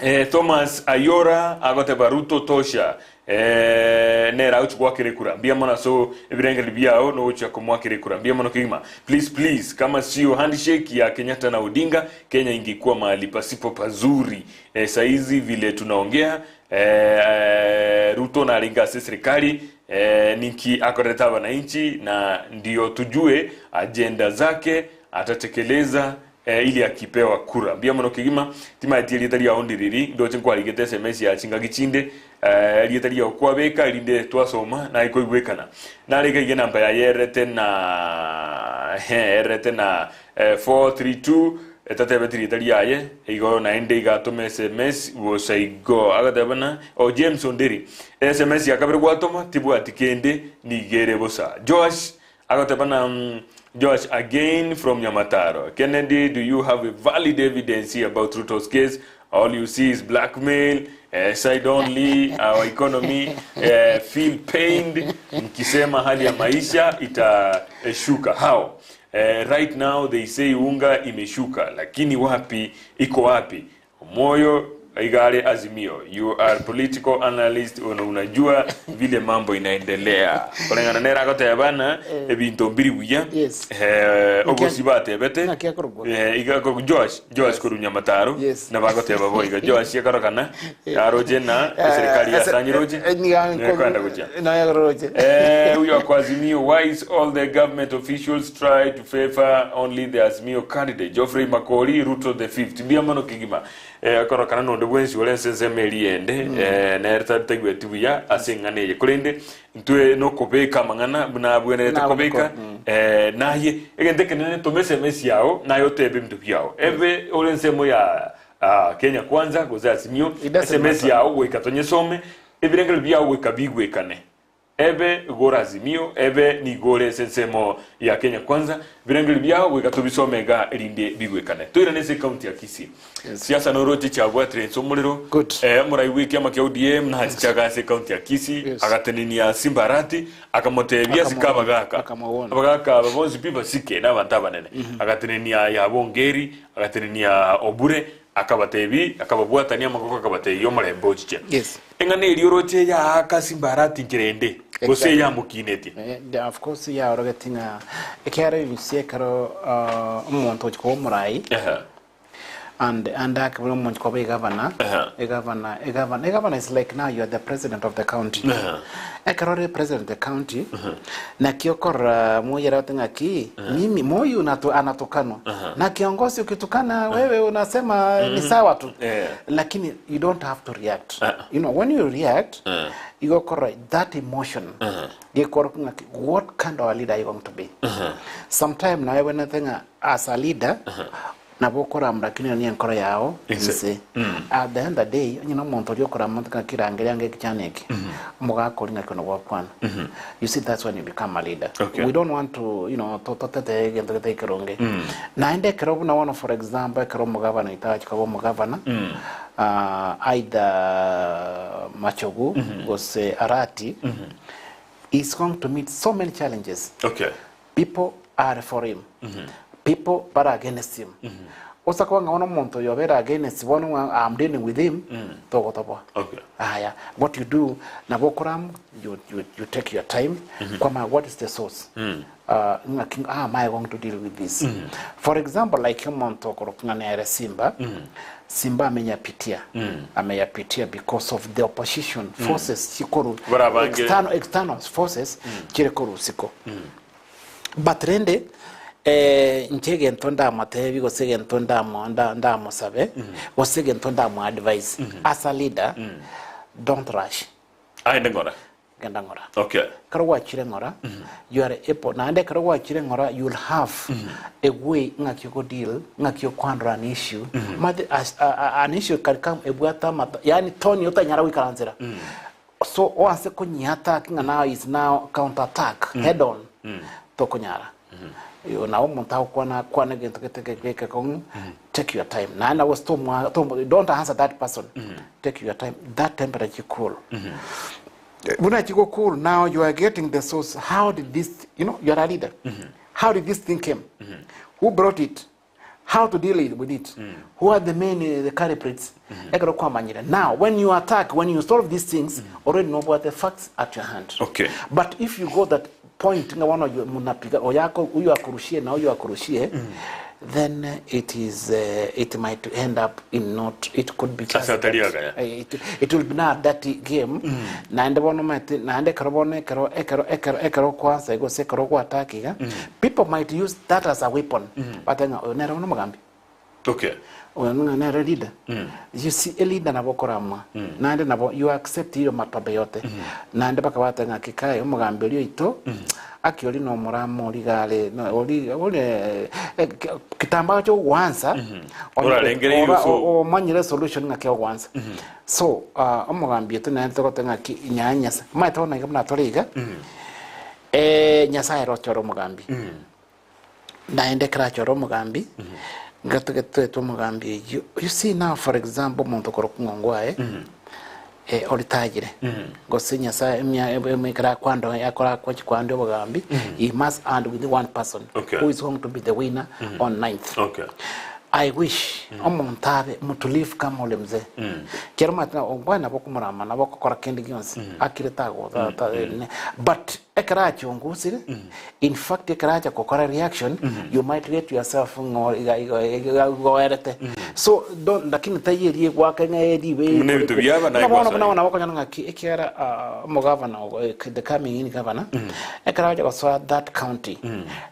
Eh, Thomas Ayora agoteba Ruto tosha eh, nere agochi goakera ekura mbuya mono ase ebirengererio biao nogochia komoakera ekura mbuya mono kegima please please kama sio handshake ya Kenyatta na Odinga Kenya ingekuwa mahali pasipo pazuri eh, saizi vile tunaongea eh, eh, Ruto naringa ase serikali eh, ninki akorete abananchi na ndio tujue agenda zake atatekeleza eh, ili akipewa kura mbuya mono kegima timaeti erieta riao ndiriri ndoche nkwarigete sms ya chingaki chinde eh, erieta riao kwabeka erinde twasoma naye koigwekana nareka iga enamba yaye erete na erete na eh, 432 etatebeti rieta riaye igo naende igatoma sms bosa igo agateba na o James Onderi sms yakabere gwatoma tibwati kende nigere bosa Josh Agoteba na mm, Josh again from Nyamataro. Kennedy, do you have a valid evidence here about Ruto's case? All you see is blackmail, eh, side only, our economy eh, feel pained. Mkisema hali ya maisha itashuka. How? Eh, right now they say unga imeshuka, lakini wapi iko wapi? Moyo Igare Azimio, you are political analyst, una unajua vile mambo inaendelea. Kulingana nera agotebana ebinto mbiri buya. Yes. Eh, ogosi batebete. Naki akorokwa? Eh, iga akorokwa Josh, Josh korwa Nyamataro. Yes. Na bagoteba bo iga Josh ekorokana aroche na eserikali yasanyiroche. Nekwenda gochia. Nayaroche. Eh, huyo ako Azimio. Why is all the government officials try to favor only the Azimio candidate? Geoffrey Makori, Ruto the fifth. Mbia mono kigima. Eh, akorokana nonde bwensi ore ense ensemo eria ende eh, nere taritaigweti buya ase eng'ana eye korende intwe nokobeka amang'ana buna abwenerete Buna kobeka abwenerete, eh, naye egento ekenene toma SMS yao naye otebe ebinto biao ebe ore ensemo ya ah, Kenya Kwanza gose Azimio It doesn't SMS matter. yao goika tonyesome ebirengero biao goika bigwekane Ebe igoro Azimio, ebe nigo ore ase ensemo ya Kenya Kwanza, birengeri biao goika tobisome iga erinde bigwekane. Toirane ase ecounty ya Kisii. Siasa noroche chiabwatire inse omorero. Good. Eh, omorai bw'ekiama kia ODM nachichaga ase ecounty ya Kisii, Yes. agatenenia Simba Arati, akamotebia asike abagaka. Akamowona. Abagaka aba bonsi pi basike nabanto abanene. Agatenenia Yabo Ongeri, agatenenia Obure, Akabatebia, akababwatania amaboko akabatebia, Omorembe ochiche. Yes. Eng'ana eria oroche yaaka simbarati nchera ende, gose Exactly. yamokinetie. Eh, of course yaorogeti ng'a ekiagera ebisia ekero ah, omonto ochi koba omorai Ehe. and and akabera omonto koba egavana Aha. egavana egavana egavana is like now you are the president of the county Aha. ekero ore president of the county naki okorora moyere ote ng'aki mimi moyo unatu, anatukanwa na kiongozi ukitukana wewe unasema ni sawa tu Yeah. lakini you don't have to react you know when you react igokorora that emotion gekoro ng'aki what kind of a leader are you going to be sometime nawe wenethe ng'a as a leader. Nabo okorama lakini ero nenkoro yao Inse. inse. At the end of the day, onye nomonto oria okorama ng'aki rangeria ange ekichana eke, omogaka oria ng'aki ono gwakwana. You see that's when you become a leader. Okay. We don't want to, you know, to- totete egento getari ekeronge. Naende ekero buna bono for example, ekero omogavana oito agachi koba omogavana, ah, either Machogu gose Arati, is going to meet so many challenges. Okay. People are for him, people bare against him. Osa koba ng'a bono omonto oyo obere against bono ng'a I'm dealing with him, togotoboa. Okay. Aya, what you do, nabo okoramu, you, you, you take your time, kwamanya what is the source. Ng'aki, how am I going to deal with this? For example, like omonto okorokwa ng'a nere Simba, Simba amenyapitia, ameyapitia because of the opposition forces chikoru, Barabange. external, external forces chire korwa isiko. But rende eh, inche egento ndamotebi gose egento ndamo nda- ndamosabe gose egento ndamo advise as a leader don't rush Aende ng'ora. genda ng'ora Okay. ekero gwachire ng'ora you are able naende ekero gwachire ng'ora you will have a way ng'aki ogo deal ng'aki okohandle an issue Omanyete as a- a- an issue can come ebwate amato yaani tone otanyara goikaransera So oanse konyiattack ng'a now is now counter attack head on tokonyara. Yo nabo omonto agokwana akwane egento gete gekong'u take your time naende nabo gose tomwa tomo don't answer that person take your time that temperature cool. Buna chigo cool now you are getting the source how did this you know you are a leader how did this thing came who brought it how to deal it with it who are the main the culprits ekero kwamanyire now when you attack when you solve these things already nobwate facts at your hand Okay. but if you go that point nga bono you- munapiga oyako huyu akurushie na huyu akurushie then it is it might end up in not it could be just Ase atari that. agaya. It will be now that game naende bono omanyete naende ekero bono ekero ekero ekero ekero okwansa igo gose ekero ogwataka iga people might use that as a weapon batebe ng'a oyo nere bono omogambi Okay. oyo ng'a nere leader you see a leader nabo okoramwa naende nabo you accept iyo matobe yote naende baka bateba ng'a kikae omogambi oria oito Aki oria nomorama oria iga are, na oria ore kitambo agocha gogwansa, Orarengereire ora- ase o- omanyire esolution ng'aki ogwansa. So omogambi oito nere togoteba ng'aki nyaye Nyasaye, omanyete bono iga buna tore iga, Nyasaye ere ochore omogambi. Naende ekero achore omogambi, nigo togetwetwe omogambi oyio, you see now for example omonto okorokwa ng'a ongwae, oritayire, gose Nyasaye emia ekero akwando akora agochi koandia obogambi, he must hand with one person Okay. who is going to be the winner on ninth. Okay. I wish omonto abe mtulivu kama ule mzee. Kero omanyete ng'a ongwae nabo okomorama nabo okokora kende gionsi, akire tago ta- ta- ne- but Ekero achungusire, in fact ekero acha gokora reaction, you might get yourself ng'o iga iga iga igoerete. So don't lakini taiyo eria egwaka ng'a eribe Buna ebinto biaba naye Buna bono gwasarire. buna bono nabo okonyora ng'aki ekiagera omogavana ogo the coming in governor, ekero agocha gosoa that county,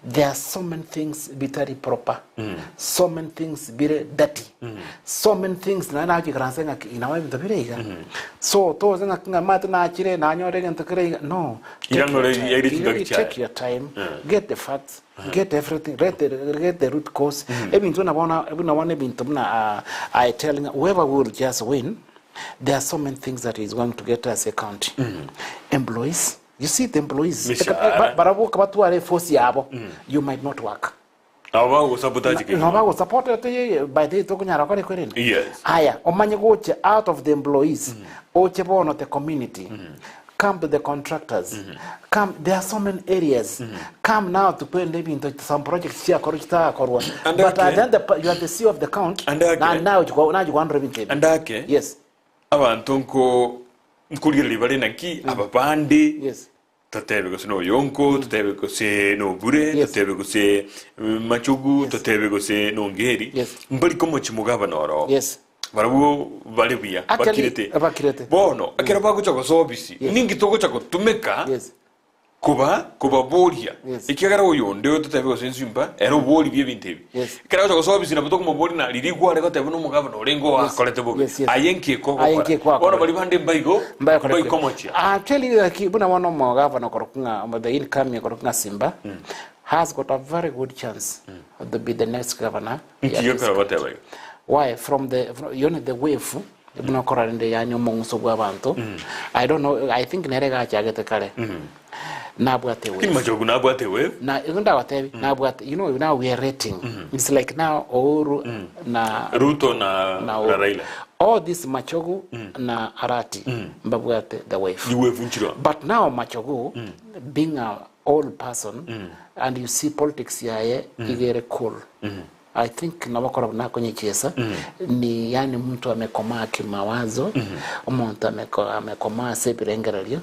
there are so many things bitari proper, so many things bire dirty, so many things naende nagochia ikaransa ng'aki nabo ebinto bire iga. So toze ng'aki ng'a omanyete nachire nanyore egento kere iga no. Take Ira your ng'ore time. yaire chingaki chiaye. Take your time, get the facts, get everything, get the, get the root cause. Ebinto buna bono buna bono ebinto buna I tell ng'a whoever will just win, there are so many things that is going to get as a county. Employees, you see the employees, Mishahara. barabwo batware eforce yabo, you might not work. Nabo bagosabotage kegima. Nabo bagosupport eye by the way tokonyara gokora ekwerende. Yes. Aya, omanye gocha out of the employees, oche bono the community, come to the contractors, come there are so many areas, come now tukwende ebinto some projects chiakorwa chitarakorwa. And But at ake- the end the, you are the CEO of the count, And ake- na now naye kwandora ebinto ebi. And ake- Yes. Abanto nko nkorigereria bare naki aba bande Yes. Totebe gose noyonko, totebe gose nobure, Yes. totebe gose machogu, Yes. totebe gose nongeri, Yes. mbari komochia mogabana oro. Yes. Barabwo bare buya, Actually, bakirete. bakirete. Bono, ekero bagocha gosoa obisi, Yes. ninki togocha gotumeka Yes. koba kobaboria. Yes. Ekiagera oyonde oyo totebe gose ensumba, ere oboririe ebinto ebi. Yes. Ekero agocha gosoa obisi nabo tokomoboria na riria kware goteba buna omogabana orenge oo Yes. akorete bobe. Yes, yes. Aye nki Aye nki ekogokora? ekogokora? Bono baria bande mbaigo, Mbaikore mbaikomochia. Actually like buna bono omogavana okorokwa ng'a the incoming okorokwa ng'a Simba. has got a very good chance to be the next governor ya Nki gekora Kisii. goteba igo? Why? From the from, you the wave buna okora rende yani omong'uso bwa abanto I don't know I think nere gachagete kare nabwate Lakini wave Machogu nabwate wave. na igo ndagotebi nabwate you know now we are rating it's like now Uhuru na Ruto na, na na Uhuru. Raila. All this Machogu na Arati mbabwate the wave. Iwave nchiro. But now Machogu being a old person and you see politics yaye igere cool. I think nabakora nakonyechiesa ni yani mtu amekomaa kimawazo omuntu amekomaa ase ebirengererio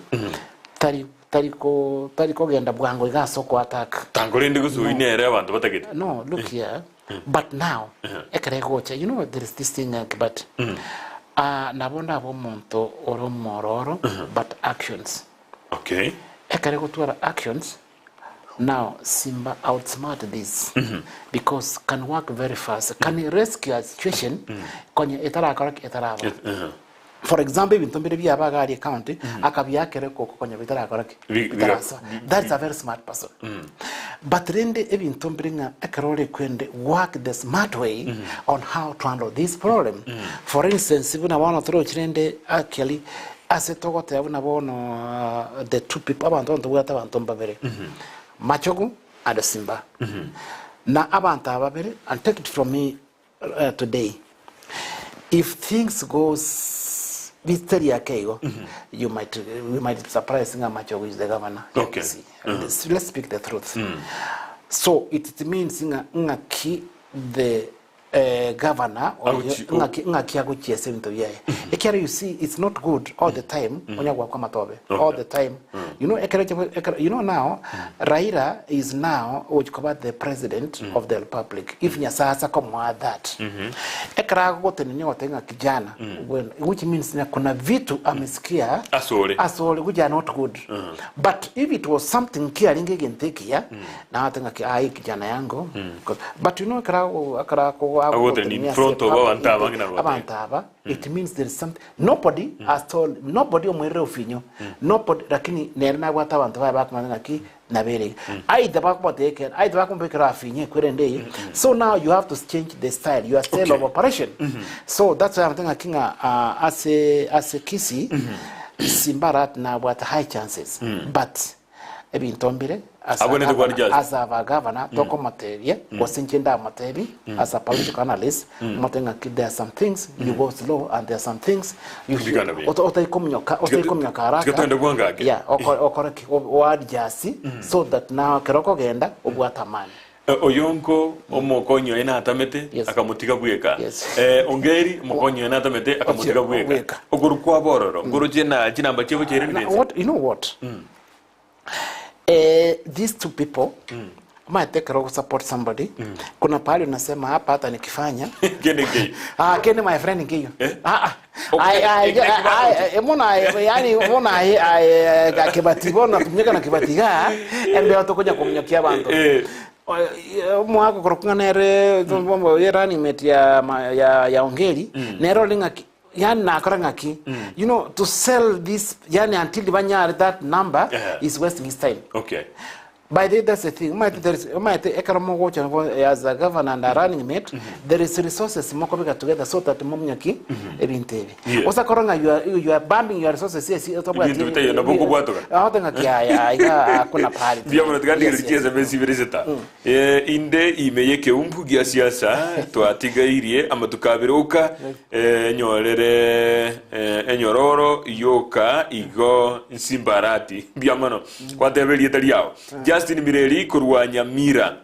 tari tari ko tari kogenda bwango iga ase okoataka Tangorende gusui nere abantu batagete. no look here but now ekere gocha you know there is this thing but nabo ndabo omonto ore omororo but actions Okay. ekere gotwara actions now simba outsmart this because can work very fast can rescue a situation konye etarakora etaraba for example ebinto mbire biaba gari county akabiakere koko konya bitarakora ki bitarasa that's a very smart person but rende ebinto mbire ng'a ekero ore kwende work the smart way on how to handle this problem for instance buna bono torochirende actually ase togoteba buna bono the two people abanto ntobwate abanto mbabere Machogu and Simba na abantu aba babere and take it from me today if things goes bitari yake you might we might be surprised nga Machogu is the governor. See, let's speak the truth. So it means nga nga ki the governor or nga ki nga ki aguchiese bintu byaye ekero you see it's not good all the time onyagwa kwa matobe all the time you know ekero you know now Raila is now which the president of the republic if nyasasa komwa that ekero agotenenia gotenga kijana when which means na kuna vitu amesikia Asore. asore which are not good but if it was something kiaringe gentekia na atenga ki ai kijana yangu but you know ekero ekero Agotenenia in front of abantu abange na abantu aba it means there is something nobody has told nobody omwirire ofinyo nobody lakini nere nabwate abantu baye bakumanya ng'aki nabere either bakubatekera either bakumubekera afinye kwerende so now you have to change the style your style of operation so that's why I'm thinking kinga as a Kisii Simba Arati nabwate high chances but ebintombire Abonete kwa Jazz. as a governor tokomoteria gose inche ndamotebi as a political analyst motenga ki there are some things you go slow and there are some things you Bigana bia. otaikomnyoka otaikomnyoka haraka Tikatwenda bwangake. yeah okore ki oadjust so that now keroko genda obwata amani Oyonko omokonyo ena atamete Yes. akamutiga bweka Yes. Ongeri omokonyo ena atamete akamutiga bweka Bweka. okuru kwa bororo ngoro chena chinamba chiabo chere Now, ndetse what you know what these two people might take a support somebody kuna pahali unasema hapa hata nikifanya kene kei Ah, kene my friend ngiyo. Eh? Ah, ah. Okay. Ai ai Ikine ai mona yani mona ai ai kibati bona tumnyeka na kibati ga embe watokonya kumnyokia bantu. Eh. Mwako korokuna nere bombo ye running mate ya ya ya Ongeri nero linga yani nakora ngaki you know to sell this yani until banyari that number Yeah. is wasting his time. Okay. By the way, that's the thing. Might there is might ekero gocha as a governor and a running mate, there is resources mokobika together so that mumnyaki ebintu ebi. Yeah. Osakoronga you are you are bumping your resources yes otobwa. Ebintu bitayo nabo kobwatoka. Ahotenga kiaya iga hakuna pahali. Ndiamo tikati Yes, yes. chiesa besi bereseta. Inde imeye keumbu gia siasa twatigairie amatukabiruka enyorere enyororo yoka igo nsimbarati biamano kwateberie tariao Justin Mireri kurwa Nyamira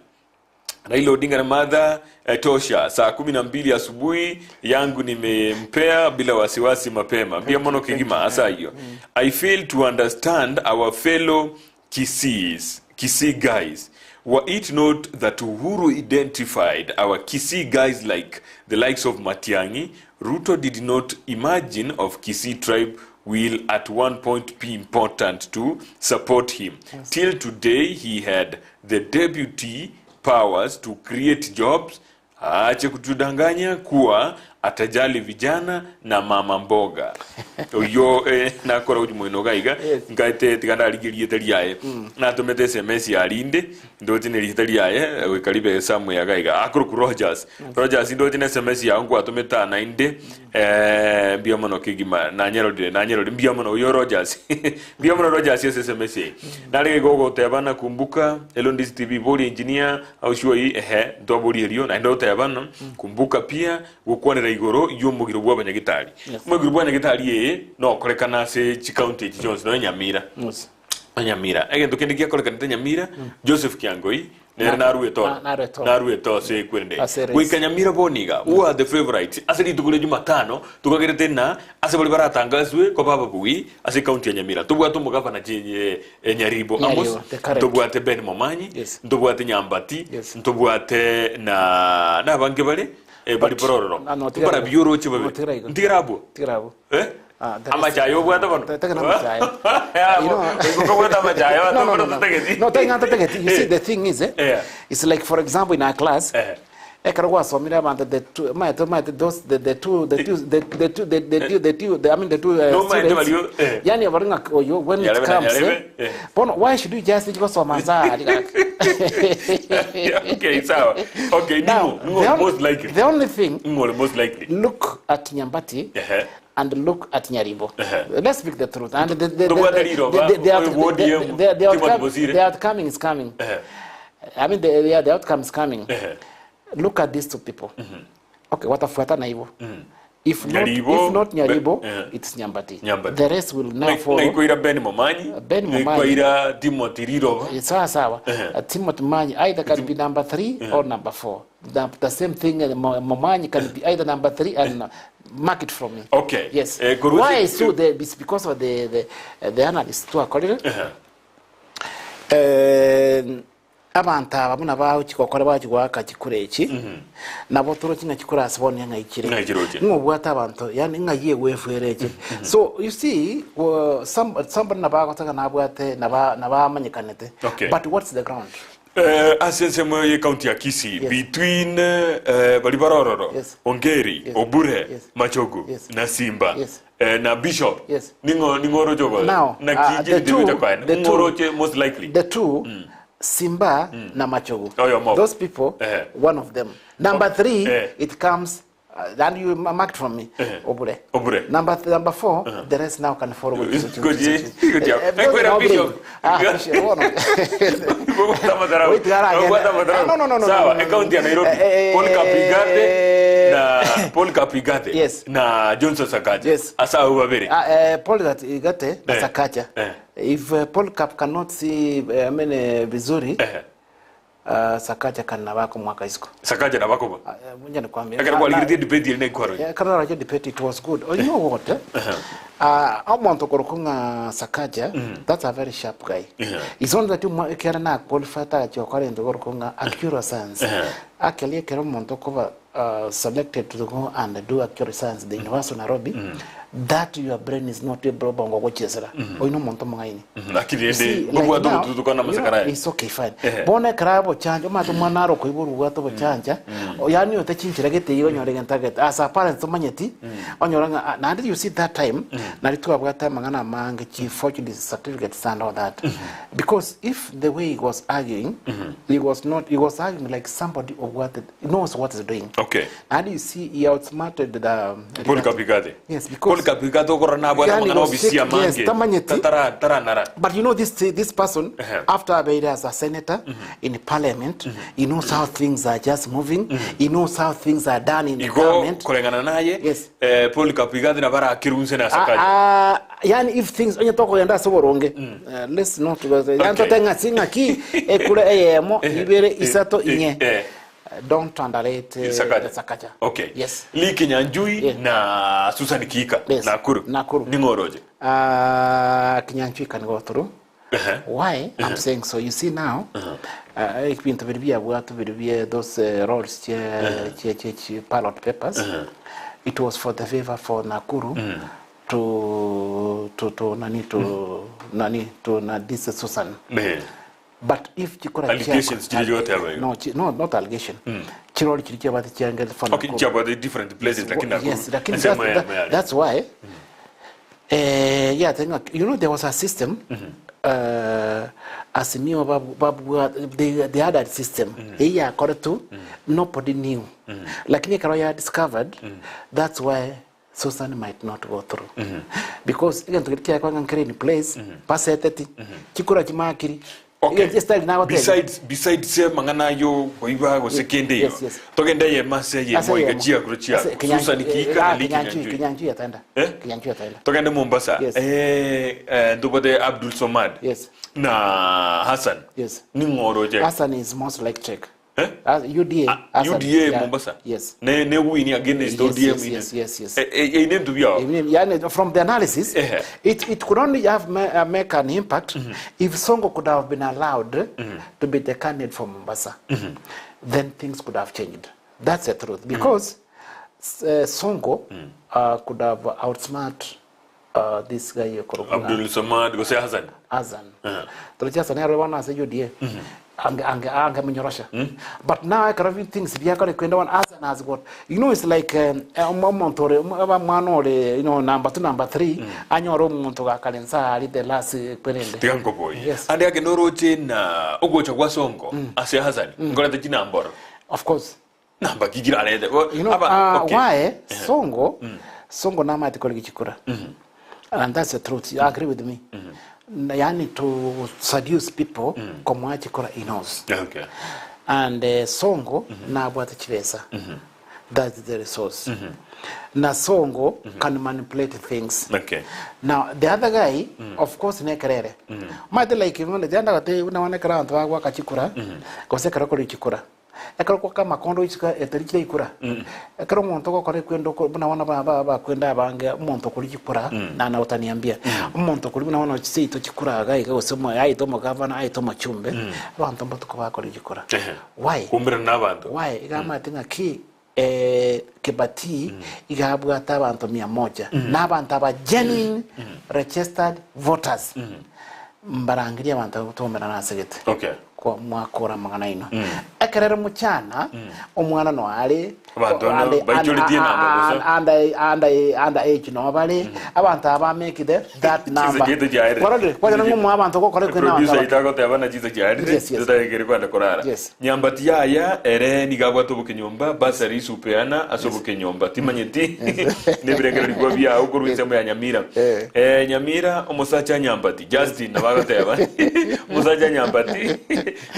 Raila Odinga na Martha tosha saa 12 asubuhi yangu nimempea bila wasiwasi mapema mbia mono kigima hasa hiyo I fail to understand our fellow Kisiis Kisii guys were it not that Uhuru identified our Kisii guys like the likes of Matiang'i Ruto did not imagine of Kisii tribe will at one point be important to support him. Yes. Till today he had the deputy powers to create jobs. Aache kutudanganya kuwa Atajali vijana na mama mboga. Oyio eh, nakora gochia moino iga iga, Yes. nkaete tiga ndarigie erieta riaye. Natomete SMS yarinde, ndoche na erieta riaye, goika ribe somewhere iga iga. Akorokwa Rogers. Rogers ndoche na SMS yago nkwatomete aa naende, eh, mbuya mono kegima, nanyerorire, nanyerorire, mbuya mono oyio Rogers. Mbuya mono Rogers ase SMS eye. Nare iga ogoteba nakumbuka, Elondisi TV boria engineer, Ausioi, ehe, ntwaborie erio, naende oteba ng'a kumbuka pia gokwanera igoro y'omogiro bw'abanyagitari. Yes. Omogiro bw'abanyagitari eye nokorekana ase chikaunti echi chionsi, nonya Nyamira. Yes. Nonya Nyamira. Egento kende giakorekanete Nyamira, Joseph Kiangoi, nere Na- naruete oro. na- naruete oro. Naruete ase ekwerende. Ase race. Goika Nyamira bono iga, who are the favorites? Ase rituko ria Jumatano, tokagerete ng'a ase baria baratangaswe koba ababui ase ekaunti ya Nyamira, tobwate omogavana chi- Nyaribo Amos, Nyaribo, the current. ntobwate Ben Momanyi, Yes. ntobwate Nyambati, Yes. ntobwate na nabange bare eh, bari But- borororo. Ah, no, tigara Mbara igo. bioroche No, babere. tigara igo. Ntigara abwo. Tigara abwo. Eh? Ah, the rest- Amachayo obwate bono. Tege na amachayo. Yeah, You know- obwate amachayo, No, no, no, no. totegeti. No, tege ntategeti. You see, Eh. the thing is, eh, Yeah. it's like for example in our class, Eh. ekero gwasomire abanto the two maete maete those the, the two the two the, the two the, the two the two the, I mean the two No, maete students balio, eh. yani bari ng'a oyo when it Yarebe na comes yarebe, eh, eh. bono why should you just gosoma nzari Okay, sawa. Okay, now ningo, ningo the, on- most likely. the only thing Ningo most likely. look at Nyambati Ehe. and look at Nyaribo. Uh-huh. Let's speak the truth. And the, the, Tobwate riroba, oyo ODM, the, Timothy outcome, Bosire. the outcome is coming. Ehe. I mean, the, yeah, the outcome is coming. Ehe. Look at these two people. Okay, watafuatana hivyo. If not, Nyaribo, if not Nyaribo, Be- eh. it's Nyambati. Nyambati. The rest will now follow. Naikoira Ben Momanyi, Ben Momanyi. naikoira Timothy Riroba. Eh, Sawa sawa. Eh. Timothy Manyi either can be number 3 or number 4. The same thing Momanyi can be either number 3 and mark it from me. Okay. Yes. Eh, Goruthi- Why so the it's because of the analysts twakorire. Ehe. Eh, abantu aba buna bagochigokora bachigoaka chikura echi nabo torochi ng'a chikura ase bono ng'aikire Ng'aikire oche. ng'obwate abanto yani ng'ai egwefuera eche so you see somebody nabagotaka nabwate naba nabamanyekanete Okay. but what's the ground Eh, ase ensemo ye county ya Kisii Yes. between eh, bari barororo Yes. Ongeri Yes. Obure Yes. Machogu Yes. na Simba Yes. eh, na Bishop Yes. ningo ning'oroche ogo Now, na the kiji two- ndirucha kwaene the two- ng'oroche most likely the two Simba na Machogu Oh, yeah, mob. those people Eh. one of them number 3 Eh. it comes and you marked from me Eh. Obure Obure. number 4 the rest now can follow with Goji- goji- Ekwera Bishop. Ah, Bishop, one of- Bogota Madarau. Wait, gara again. Bogota Madarau. Ah, no, no, no, no, Sawa, no, no, no. ekaunti ya Nairobi. Eh, eh, Paul Kapigate eh, na Paul Kapigate Yes. na Johnson Sakaja. Yes. Asa abo babere. Ah, Paul Igate na Eh. Sakaja. Eh. If Paul Cap cannot see I mean, vizuri Eh. Sakaja kana wako mwaka isiko. Sakaja na bakoba. Munja nikwambie. Akara kwa ligiriti debate ile kwaro. Yeah, kana rajo debate it was good. Oh, you know what? Eh? Omonto korokunga Sakaja, that's a very sharp guy. Yeah. It's only that you kera na qualify ta chokore ndo korokunga accurate science. Actually kera omonto kuba selected to go and do accurate science the University of Nairobi. That your brain is not able bongo gochezera. Oino monto mangaini. Akiri You see, ende like bobwa now, tutukana you know, masakara. it's okay fine Ehe. bono ekero abochanja omanyete omwana aro koiborwa obwate obochanja yani otachinchera gete igo onyore gento agete as a parent omanyeti onyora ng'a ah, naende you see that time nari twabwate amang'ana amange chi forged certificates and all that because if the way he was arguing he was not he was arguing like somebody obwate knows what he's doing Okay. and you see he outsmarted the Paul Kapigate. Yes, Paul because Kapigate okora na bwana Yani mangana was obisia sick, yes, mange. tamanyeti. Tara tara nara. But you know this this person Uh-huh. after Abeid as a senator in parliament, he knows how things are just moving. He knows how things are done in the Igo government. kulengana naye Yes. eh, Paul Kapigate na bara akirunse na Sakaja. Ah, yani if things onye tokogenda ase oboronge let's not go there. Yani Okay. tote ng'a ng'aki ekure eyemo ibere isato inye eh. Don't underrate Sakaja. Sakaja. Okay. Yes. Lee Kinyanjui Yeah. na Susan Kihika Yes. Nakuru. Nakuru. Ning'oroje. Kinyanjui can go through. Uh-huh. Why I'm saying so? You see now, ebinto biri biabwate biri bie those rolls che che che che ballot papers. It was for the favor for Nakuru to to to nani to nani to na this Susan. Ne. But if chikora Allegations chiri chigoteba igo. No, no, not allegation. Chirori chiri chiabate chiange fana. Okay, chiabwate different places lakini Nakuru. Yes, lakini Ensemo that's, ya that, Mayari. that's why yeah, think, you know there was a system Azimio babu, babu, they had a system mm -hmm. Iya tu nobody knew lakini karo ya discovered that's why Susan might not go through because egento kiri kiakwanga nkere in place baseteti chikura chimakiri Okay. Yes, style nagotebi. Besides se mang'ana ayo koiba gose kende iyo. Yes, yes. Togende ye mase ye Ase mo yemo. igachia kuro chia. Ase, Kinyanjui- Susan kiika ah, na Lee Kinyanjui, Kinyanjui. Kinyanjui ataenda. Eh? Kinyanjui ataenda. Togende Mombasa. Yes. Ndobode Abdul Somad. Yes. Na Hassan. Yes. Ni ngoro je. Hassan is most like check. Eh? UDA. Ah, Hassan, UDA yeah. Mombasa. Yes. Ne win against Yes, ODM. yes, yes, yes, yes. Ne ndu byao. Yani, from the analysis, Eh. it could only have make an impact if Sonko could have been allowed to be the candidate for Mombasa. Then things could have changed. That's the truth. Because Sonko could have outsmart this guy Koroguna. Abdul Somad gose Hassan. Azan. Tulichia sana yaro wana ase UDA. Ange ange ange mnyorosha. But now I can things bya kare kwenda one Azan has got. You know it's like omuntu ore aba mwana ore you know number 2 number 3 anyoro omuntu gakalensa ali the last kwerende. Tiga nkoboi. Yes. Ande ake noroche na ogocha kwa Sonko ase Hassan. Ngorete chinamboro. Of course. Namba kigira arete. You know okay. why Sonko Sonko nama atikole kichikura. And that's the truth. You agree with me? Yani to seduce people komwachikora he knows. Okay. And Sonko nabwate chibesa. That's the resource. Na Sonko can manipulate things. Okay. Now the other guy of course nekerere. Mate like even janda gate unaona kara antu agwa kachikura. Kose kara kori chikura. Ekero kwa kama kondo ichika eterichire ikura. Ekero omonto gokora kwenda buna wana ba ba kwenda abange omonto kuri chikura na na utaniambia. Omonto kuri buna wana chito chikura ga iga gose mo aito mo governor aito mo chumbe. Abantu mbotuko bakora chikura. Why? Kumbira n'abantu. Why? Igama tinga ki Kibati igabwata abantu 100 n'abantu aba genuine registered voters. Mbarangiria abantu gutumira nasegete. Okay. Kwa mwakora magana ino. Ekerero muchana omwana no ari Abantu no baichoritie namba gusa. Under age no bari abantu aba make the that number. Chize chiaere. Kwarore kwa ngo abantu gokore kwena Producer abantu. itagoteba na chize chiaere. Yes, yes. Tutagere kwenda korara. Yes. Nyambati yaya ere nigabwata obokenyomba basari isupeana ase obokenyomba timanyeti nebirengereri bwa biao korwa ensemo ya Nyamira. Nyamira omosacha Nyambati Justin nabagoteba. Omosacha Nyambati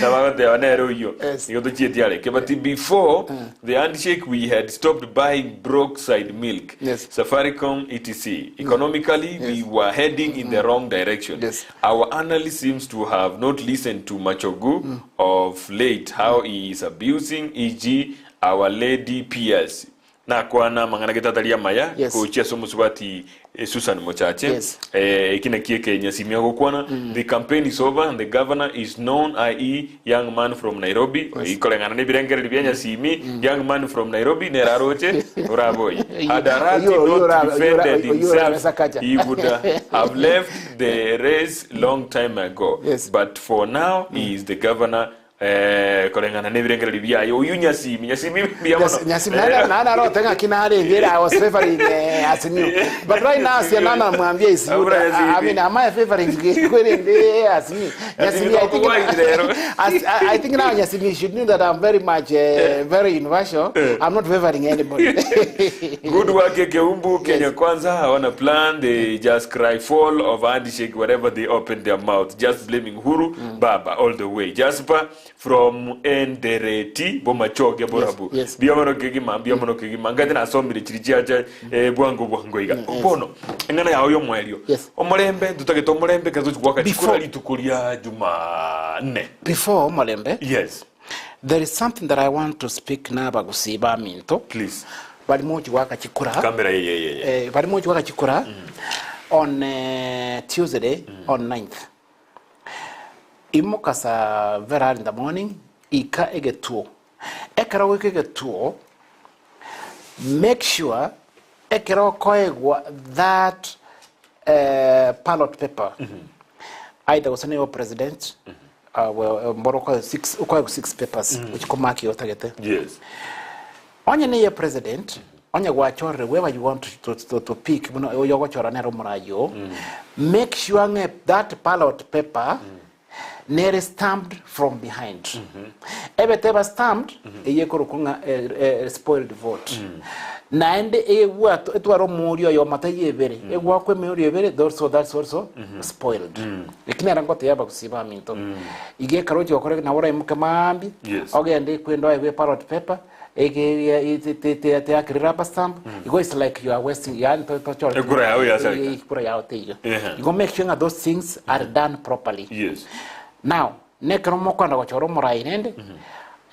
nabagoteba nere oyo. Yes. Nigo tochieti areke but before the handshake we had stopped buying Brookside milk. Yes. Safaricom etc. Economically we were heading in the wrong direction. Yes. Our analyst seems to have not listened to Machogu of late, how he is abusing, e.g. our lady PS. Nakwana mang'ana getataria maya Yes. kochia somusubati Susan Mochache. Yes. Ekina kie Nyasimia gokwana. The campaign is over and the governor is known, i.e. young man from Nairobi. Yes. Ikolengana nebirengereri bya Nyasimi, young man from Nairobi neraroche oraboy. Had Arati not defended himself, he would have left the race long time ago. Yes. But for now, he is the governor. Kolengana nebirengereri byayo uyu Nyasimi Nyasimi Nyasimi nana rotenga kinare ngera I was favoring Azimio but right now si nana mwambie is you I mean am I favoring kweli ndi Azimio Nyasimi I think I think now Nyasimi should know that I'm very much very universal. I'm not favoring anybody. Good work Keumbu Kenya. Yes. Kwanza hawana plan, they just cry fall of handshake wherever they open their mouth, just blaming Uhuru Baba all the way. Jasper from Endereti Bomachoge Borabu. Yes. Biamono kegima biamono kegima ngati nasomire chiri chiacha bwango bwango iga. Bono engana yawo yomwerio. Yes. Omorembe tutagete omorembe kazo gwaka chikura Before- lituko lya Jumanne. Before Omolembe, Yes. there is something that I want to speak na abagusiba minto. Please. Bali moji waka chikura. Kamera ye ye ye. Bali moji waka chikura on Tuesday on 9th. Imokasa very early in the morning ika egetuo. Ekero goika egetuo, make sure ekero koegwa that ballot paper. Either gose nigo president well, mboro okoe six, okoe six papers gochi komark igo otagete. Yes. Onye neye president, onye gwachorire whoever you want to pick buna oyo ogochora nere omorai oo, make sure ng'a that ballot paper nere stamped from behind. Ebe teba stamped, eyio ekorokwa ng'a spoiled vote. Naende egwatwa etware omouri oyomo taiyo ebere, egwakwa emeuri ebere so that's also spoiled. Eki nere ngotebia abagusii baminto, iga ekero ochia gokora nabo oraimoke maambia, ogende ekwende oegwe eballot paper, teakire rubber stamp, igo it's like you are wasting yaani tochore Ekura yao yasareka. ekura yao teiyo. Igo make sure ng'a those things are done properly. Now, nekero mokoenda gochora omorai rende,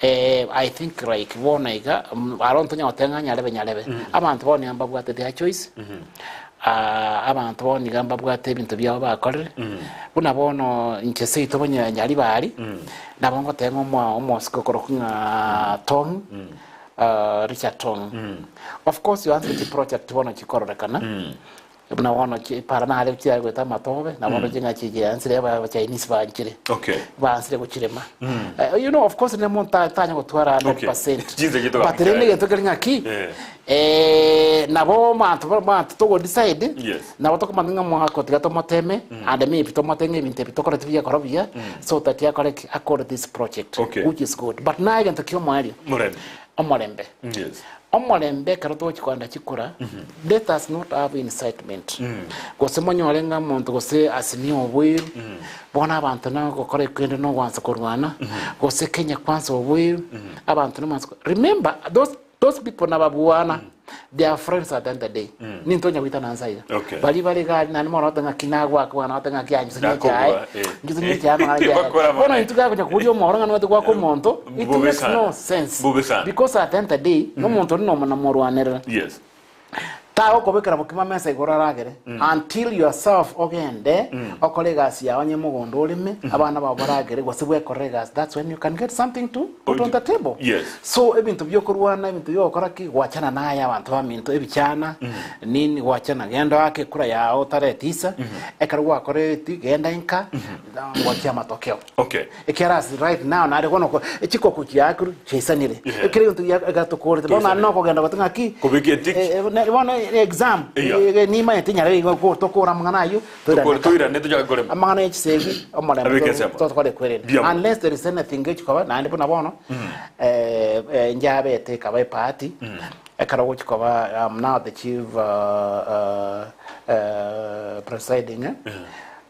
I think like bono iga, aro ntonya goteba ng'a nyarebe nyarebe, abanto bono nigo mbabwate their choice, abanto bono niga mbabwate ebinto biabo bakorire, buna bono inche seito bonya Nyaribari, nabo ngoteba ng'a omo omosike okorokwa ng'a Tong, Richard Tong, of course yoanchire chiproject bono chikororekana, Buna bono chipara nare chiare goeta amatobe, na bono ching'a chiansire Abachinese banchire. Okay. Bansire gochirema. You know, of course, ne monto tanya gotwara 100%. Chinse chito But rende egento kere ng'aki, Eh. nabo abanto abanto togo decide, Yes. nabo tokomanya ng'a omogaka tiga tomoteme, and maybe tomoteme ng'a ebinto ebi tokorete biakora buya, so that akore ki? Akore this project, Okay. which is good. But naye egento kia omoerio, Morembe. omorembe. Yes. Omorembe ekero togochia kogenda chikura, let us not have incitement. Gose monyore ng'a omonto gose asimie oboiru, bono abanto na gokora ekende na ogwansa korwana, gose Kenya kwansa oboiru, abanto na mwansa remember those those people nababuana, they are friends at the end of the day. Ninto onya goitana nse aiga. Okay. Baria bare iga aria naende mono ng'aki nagwaka bwana ote ng'aki anchete Nakobua, nyechae, eh. nchete nyechae amang'ana nyechae. Bakora Bono amang'ana. intwe gakonya koria omoro ng'a nigo gwaka omonto, it Bobe makes sana. no sense. Bobe sana. Because at the end of the day, nomonto oria nomo namorwanerera. Yes. Tagokobekera bokima mesa igoro aragere, until yourself ogende, okore egasi yao onye mogondo oreme, abana bao baragere, gose bwekorere egasi, that's when you can get something to put on the table. Yes. So ebinto biokorwana, ebinto biogokora ki, gwachana naye abanto baminto, ebichana, nini gwachana, genda oake ekura yao tarehe tisa, ekero gwakoreti, genda inka, ngochia amatokeo. Okay. Ekiara ase right now nare bono ko chikoko chiakerwe chiaisanire. Yeah. Ekero egento gia egatokorete bono Kiaisanire. nare nokogenda gote ng'aki Kobeka etick. bono exam Yeah. nimanyete nyarebe igo ko tokora amang'ana aywo Tokore toirane toirane tochake korema. amang'ana ya chisegi omorembe Abeke ensemo. totokore kwerenda Mbuya mono. unless there is anything gechi koba naende buna bono njabete ekaba eparty ekero ogochi koba I'm now the chief presiding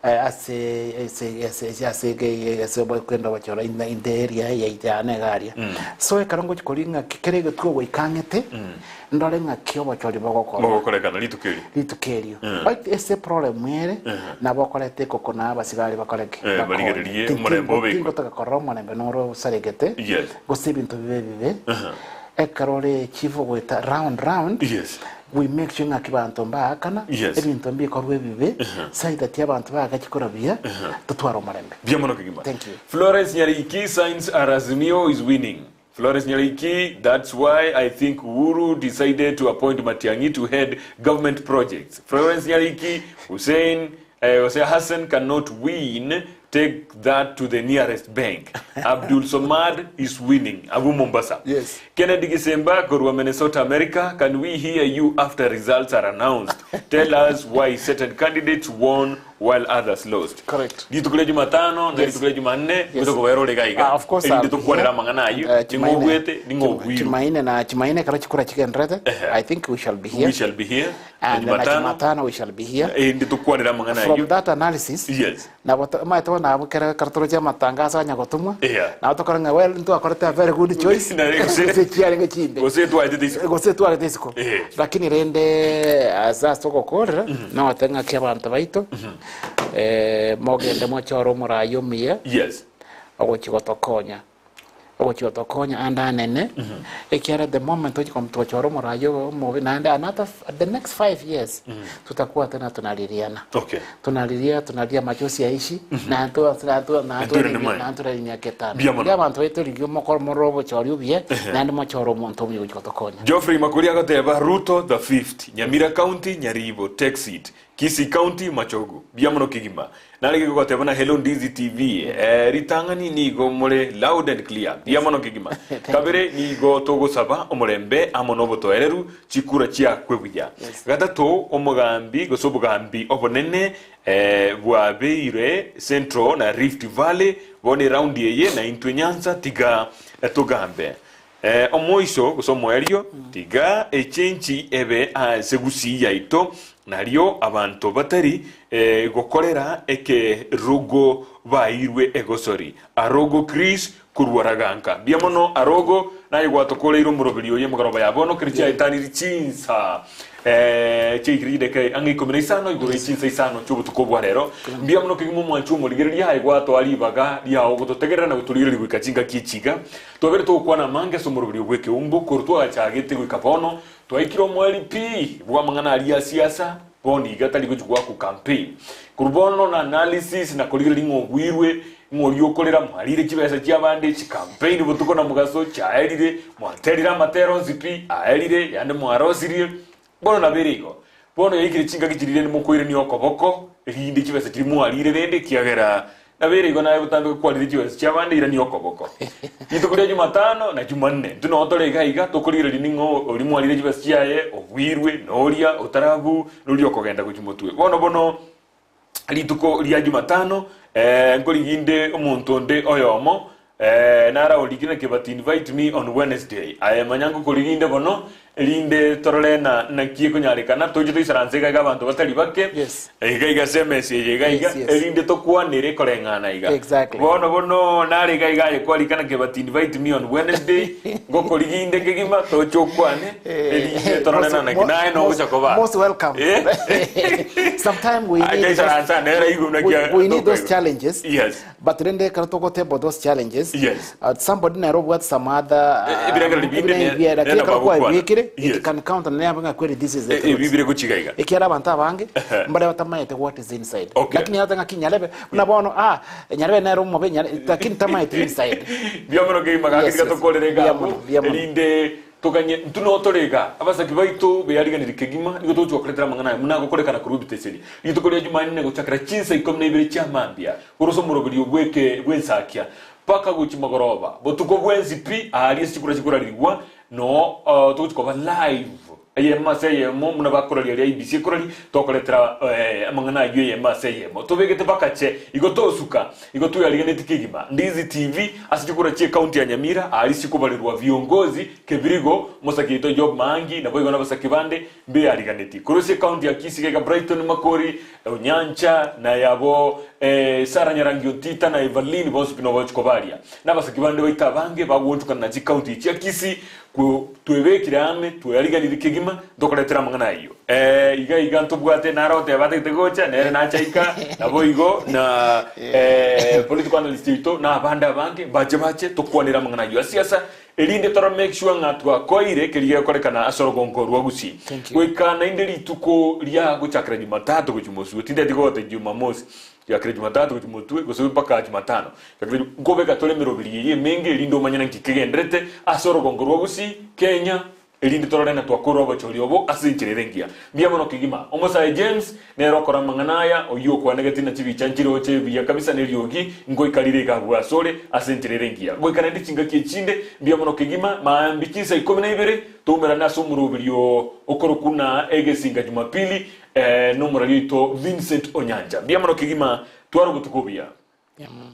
ase ase ase ase ege ase obokwenda gochora in in the area yaito yane iga aria. So ekero ngochi koria ng'aki kera egetuo goika ang'ete, ndore ng'aki obochori bogokorwa Bogokorekana rituko erio. rituko erio. Oit ase eproblem ere, nabo okoreta ekoko na abasigari bakore ki? Eh, Bakonye. barigererie Ti- omorembe tingo- obekwe. Tingotaka korora omorembe noro osaregete, Yes. gose ebinto bibe ebibe, ekero ore chief ogoeta round round, Yes. We make sure ng'aki banto mbaakana, Yes. ebinto mbikorwe ebibe, saitati abanto baagachi korwa buya, totware omorembe. Mbuya mono kegima. Thank you. Florence Nyariki signs are Azimio is winning. Florence Nyariki, that's why I think Uhuru decided to appoint Matiang'i to head government projects. Florence Nyariki, Hussein, eh, Hosea Hassan cannot win. Take that to the nearest bank. Abdul Somad is winning. Abu Mombasa. Yes. Kennedy Gisemba, Korwa, Minnesota, America. Can we hear you after results are announced? Tell us why certain candidates won while others lost. Correct. Rituko ria Jumatano na Yes. rituko ria Jumanne gotokobaera ore iga iga. Ah, of course Erinde I'll be tokwanera here. amang'ana ayio, Eh, ning'o Jumanne- obwete, ning'o Juma- obwirwe. Jumanne na Jumanne ekero chikura chigenderete, I think we shall be here. We shall be here. Na And na Jumatano, Jumatano we shall be here. erinde tokwanere amang'ana From ayio. that analysis, Yes. nabo to- omanyete bono abwo kere ekero toroche amatangazo anya gotomwa, Yeah. nabo tokore ng'a well ntwakorete a very good choice, Na gose- gose chiarenge chimbe. Gose twaetete isiko. Gose twarete isiko. Eh. Lakini rende ase ase togokorera, nogote ng'aki abanto baito, mogende mochore omorai omuya, Yes. ogochia gotokonya. Ogochia gotokonya ande anene, ekiagera the moment tochia tochora omoraia omobe naende another the next 5 years tutakuwa tena tunaliliana. Tunalilia, tunalia machozi yaishi na Enture nemaye. nature miaka 5. Mbuya mono. Iga abanto baito rigia omokoro mororo obochori obuya naende mochore omonto omuya gochia gotokonya. Geoffrey Makori agoteba Ruto the fifth, Nyamira County, Nyaribo, Texit, Kisii County, Machogu. Mbuya mono kegima. Narenge gogoteba na Hello Ndizi TV, eh, ritang'ani nigo more loud and clear. Mbuya mono kegima. Kabere nigo togosaba omorembe amo nobotoereru chikura chiakwe buya. Gatato omogambi gose obogambi obonene eh, bwabeire Central na Rift Valley bono eraundi eye na intwe Nyanza tiga eh, togambe. Eh, omoiso gose omoerio tiga echenchi ebe ase gusii yaito nario abanto batari eh, gokorera ekerogo bairwe egosori. Arogo Chris korwa Raganka. Mbuya mono Arogo naye gwatokoreire omoroberi oye emegoroba ya bono keri chiaetaniri chinsa eh, chiaikire chideka ang'e 15 igoro ye chinsa 5 chiobotuko bwa rero. Mbuya mono kegima omwanchi omorigereria aye gwatoa ribaga riao gototegerera na gotorigereria goika chingaki echiga. Twabere togokwana amange ase omoroberi bw'ekeumbu korwa twagachagete goika bono twaikire omoeri pi bw'amang'ana aria a siasa bono iga tari gochi goakwa campaign. Korwa bono na analysis na korigereria ng'a obwirwe ng'a oria okorera mwarire chibesa chiabande chicampaign botuko na mogaso chiaerire mwaterire amatero onsi pi aerire yaani mwarosirie bono nabere igo. Bono yaikire chingaki chiria rende mokoirania okoboko erinde chibesa chiria mwarire rende ekiagera nabere igo naye botambe kwarire chibesa chiabande irania okoboko. Rituko ria Jumatano na Jumanne intwe noo tore iga iga tokorigereria ning'o oria mwarire chibesa chiaye obwirwe noria otarabu noria okogenda gochia motwe. Bono bono rituko ria Jumatano eh, nkoriginde omonto onde oyomo eh, naraorikire naki but invite me on Wednesday. Aye manya ngokoriginde bono erinde torore na naki ekonyarekana toche toisaranse iga iga abanto batari bake iga iga ase emesa eye iga iga erinde tokwanere koreng'ana iga. Bono bono nare iga iga aye kwarika naki but invite me on Wednesday ngokoriginde kegima toche okwane erinde torore na naki naye nogocha koba. Most welcome. Eh? Sometimes we need those, Aisaransa nere igo naki we need those challenges. But rende ekero togoteba those challenges, somebody nere obwate some other Ebirengererio binde lakini nere ekero bagokwana. kwabibekire, it can counter nere ng'a kweri this is the truth. Ebi bire gochiga iga. Ekiagera abanto abange mbare batamaete what is inside. Lakini ata ng'aki nyarebe buna bono ah nyarebe nere omobe nyarebe lakini tamaeti inside. Mbuya mono kegima gaki tiga tokorere Mbuya iga mono, abwo, mbuya mono. erinde toganye intwe noo tore iga abasaki baito beyariganiri kegima nigo togochia gokoretera amang'ana aya buna agokorekana korwa ebiteseni. Rituko ria Jumanne gochakera chinsa 12 chia mambia korwa ase omoroberio bw'eke bw'ensakia mpaka gochia mogoroba botuko bwensi pi aaria ase chikura chikorarigwa noo togochia koba live eyemo ase eyemo buna bakoraria aria IEBC ekoraria tokoretera amang'ana ayio eyemo ase eyemo tobegete bakache igo tosuka igo tweyariganeti kegima. Ndizi TV ase chikura chie county ya Nyamira aaria chikobarerwa viongozi Kebirigo mosaki oito Job Maangi naboigo nabasaki bande mbeyariganeti korwa ase ecounty ya Kisii iga Brighton Makori Onyancha na yabo Sarah Nyarangi Otita na Evaline bonsi pi nobochi kobaria. Nabasaki bande baito abange bagoonchokana na chicounty echi chia Kisii twebekire ame tweyariganirie kegima ntokoretera amang'ana ayio. Iga iga ntobwate nare oteba atagete gocha nere nacha ika naboigo na political analyst oito na abande abange mbache bache tokwanere amang'ana ayio a siasa Erinde tore make sure ng'a twakoeire keria gegokorekana ase orogongo rwa Gusii. Thank you. Goika naende rituko ria gochakera Jumatatu gochia moswe, tindeti gogota Jumamosi, gochakera Jumatatu gochia motwe gose mpaka Jumatano. Gochakera Ju- nkobeka tore emeroberi eye emenge erinde omanye naki kegenderete ase orogongo rwa Gusii, Kenya, Erinde torore ng'a twakorire obochori obo ase enchera ere engiya. Mbuya mono kegima. Omosae James nere okora amang'ana aya, oyio okwanegete na chibicha nchiroche buya kabisa neriogi ngoika rire iga abwo asore ase enchera ere engiya. Goika naende chingaki echinde, mbuya mono kegima, maambia chinsa 12 toumerane ase omoroberio okorokwa na Egesinga Jumapili nomorari oito Vincent Onyancha. Mbuya mono kegima, twara obotuko obuya. Mbuya mono.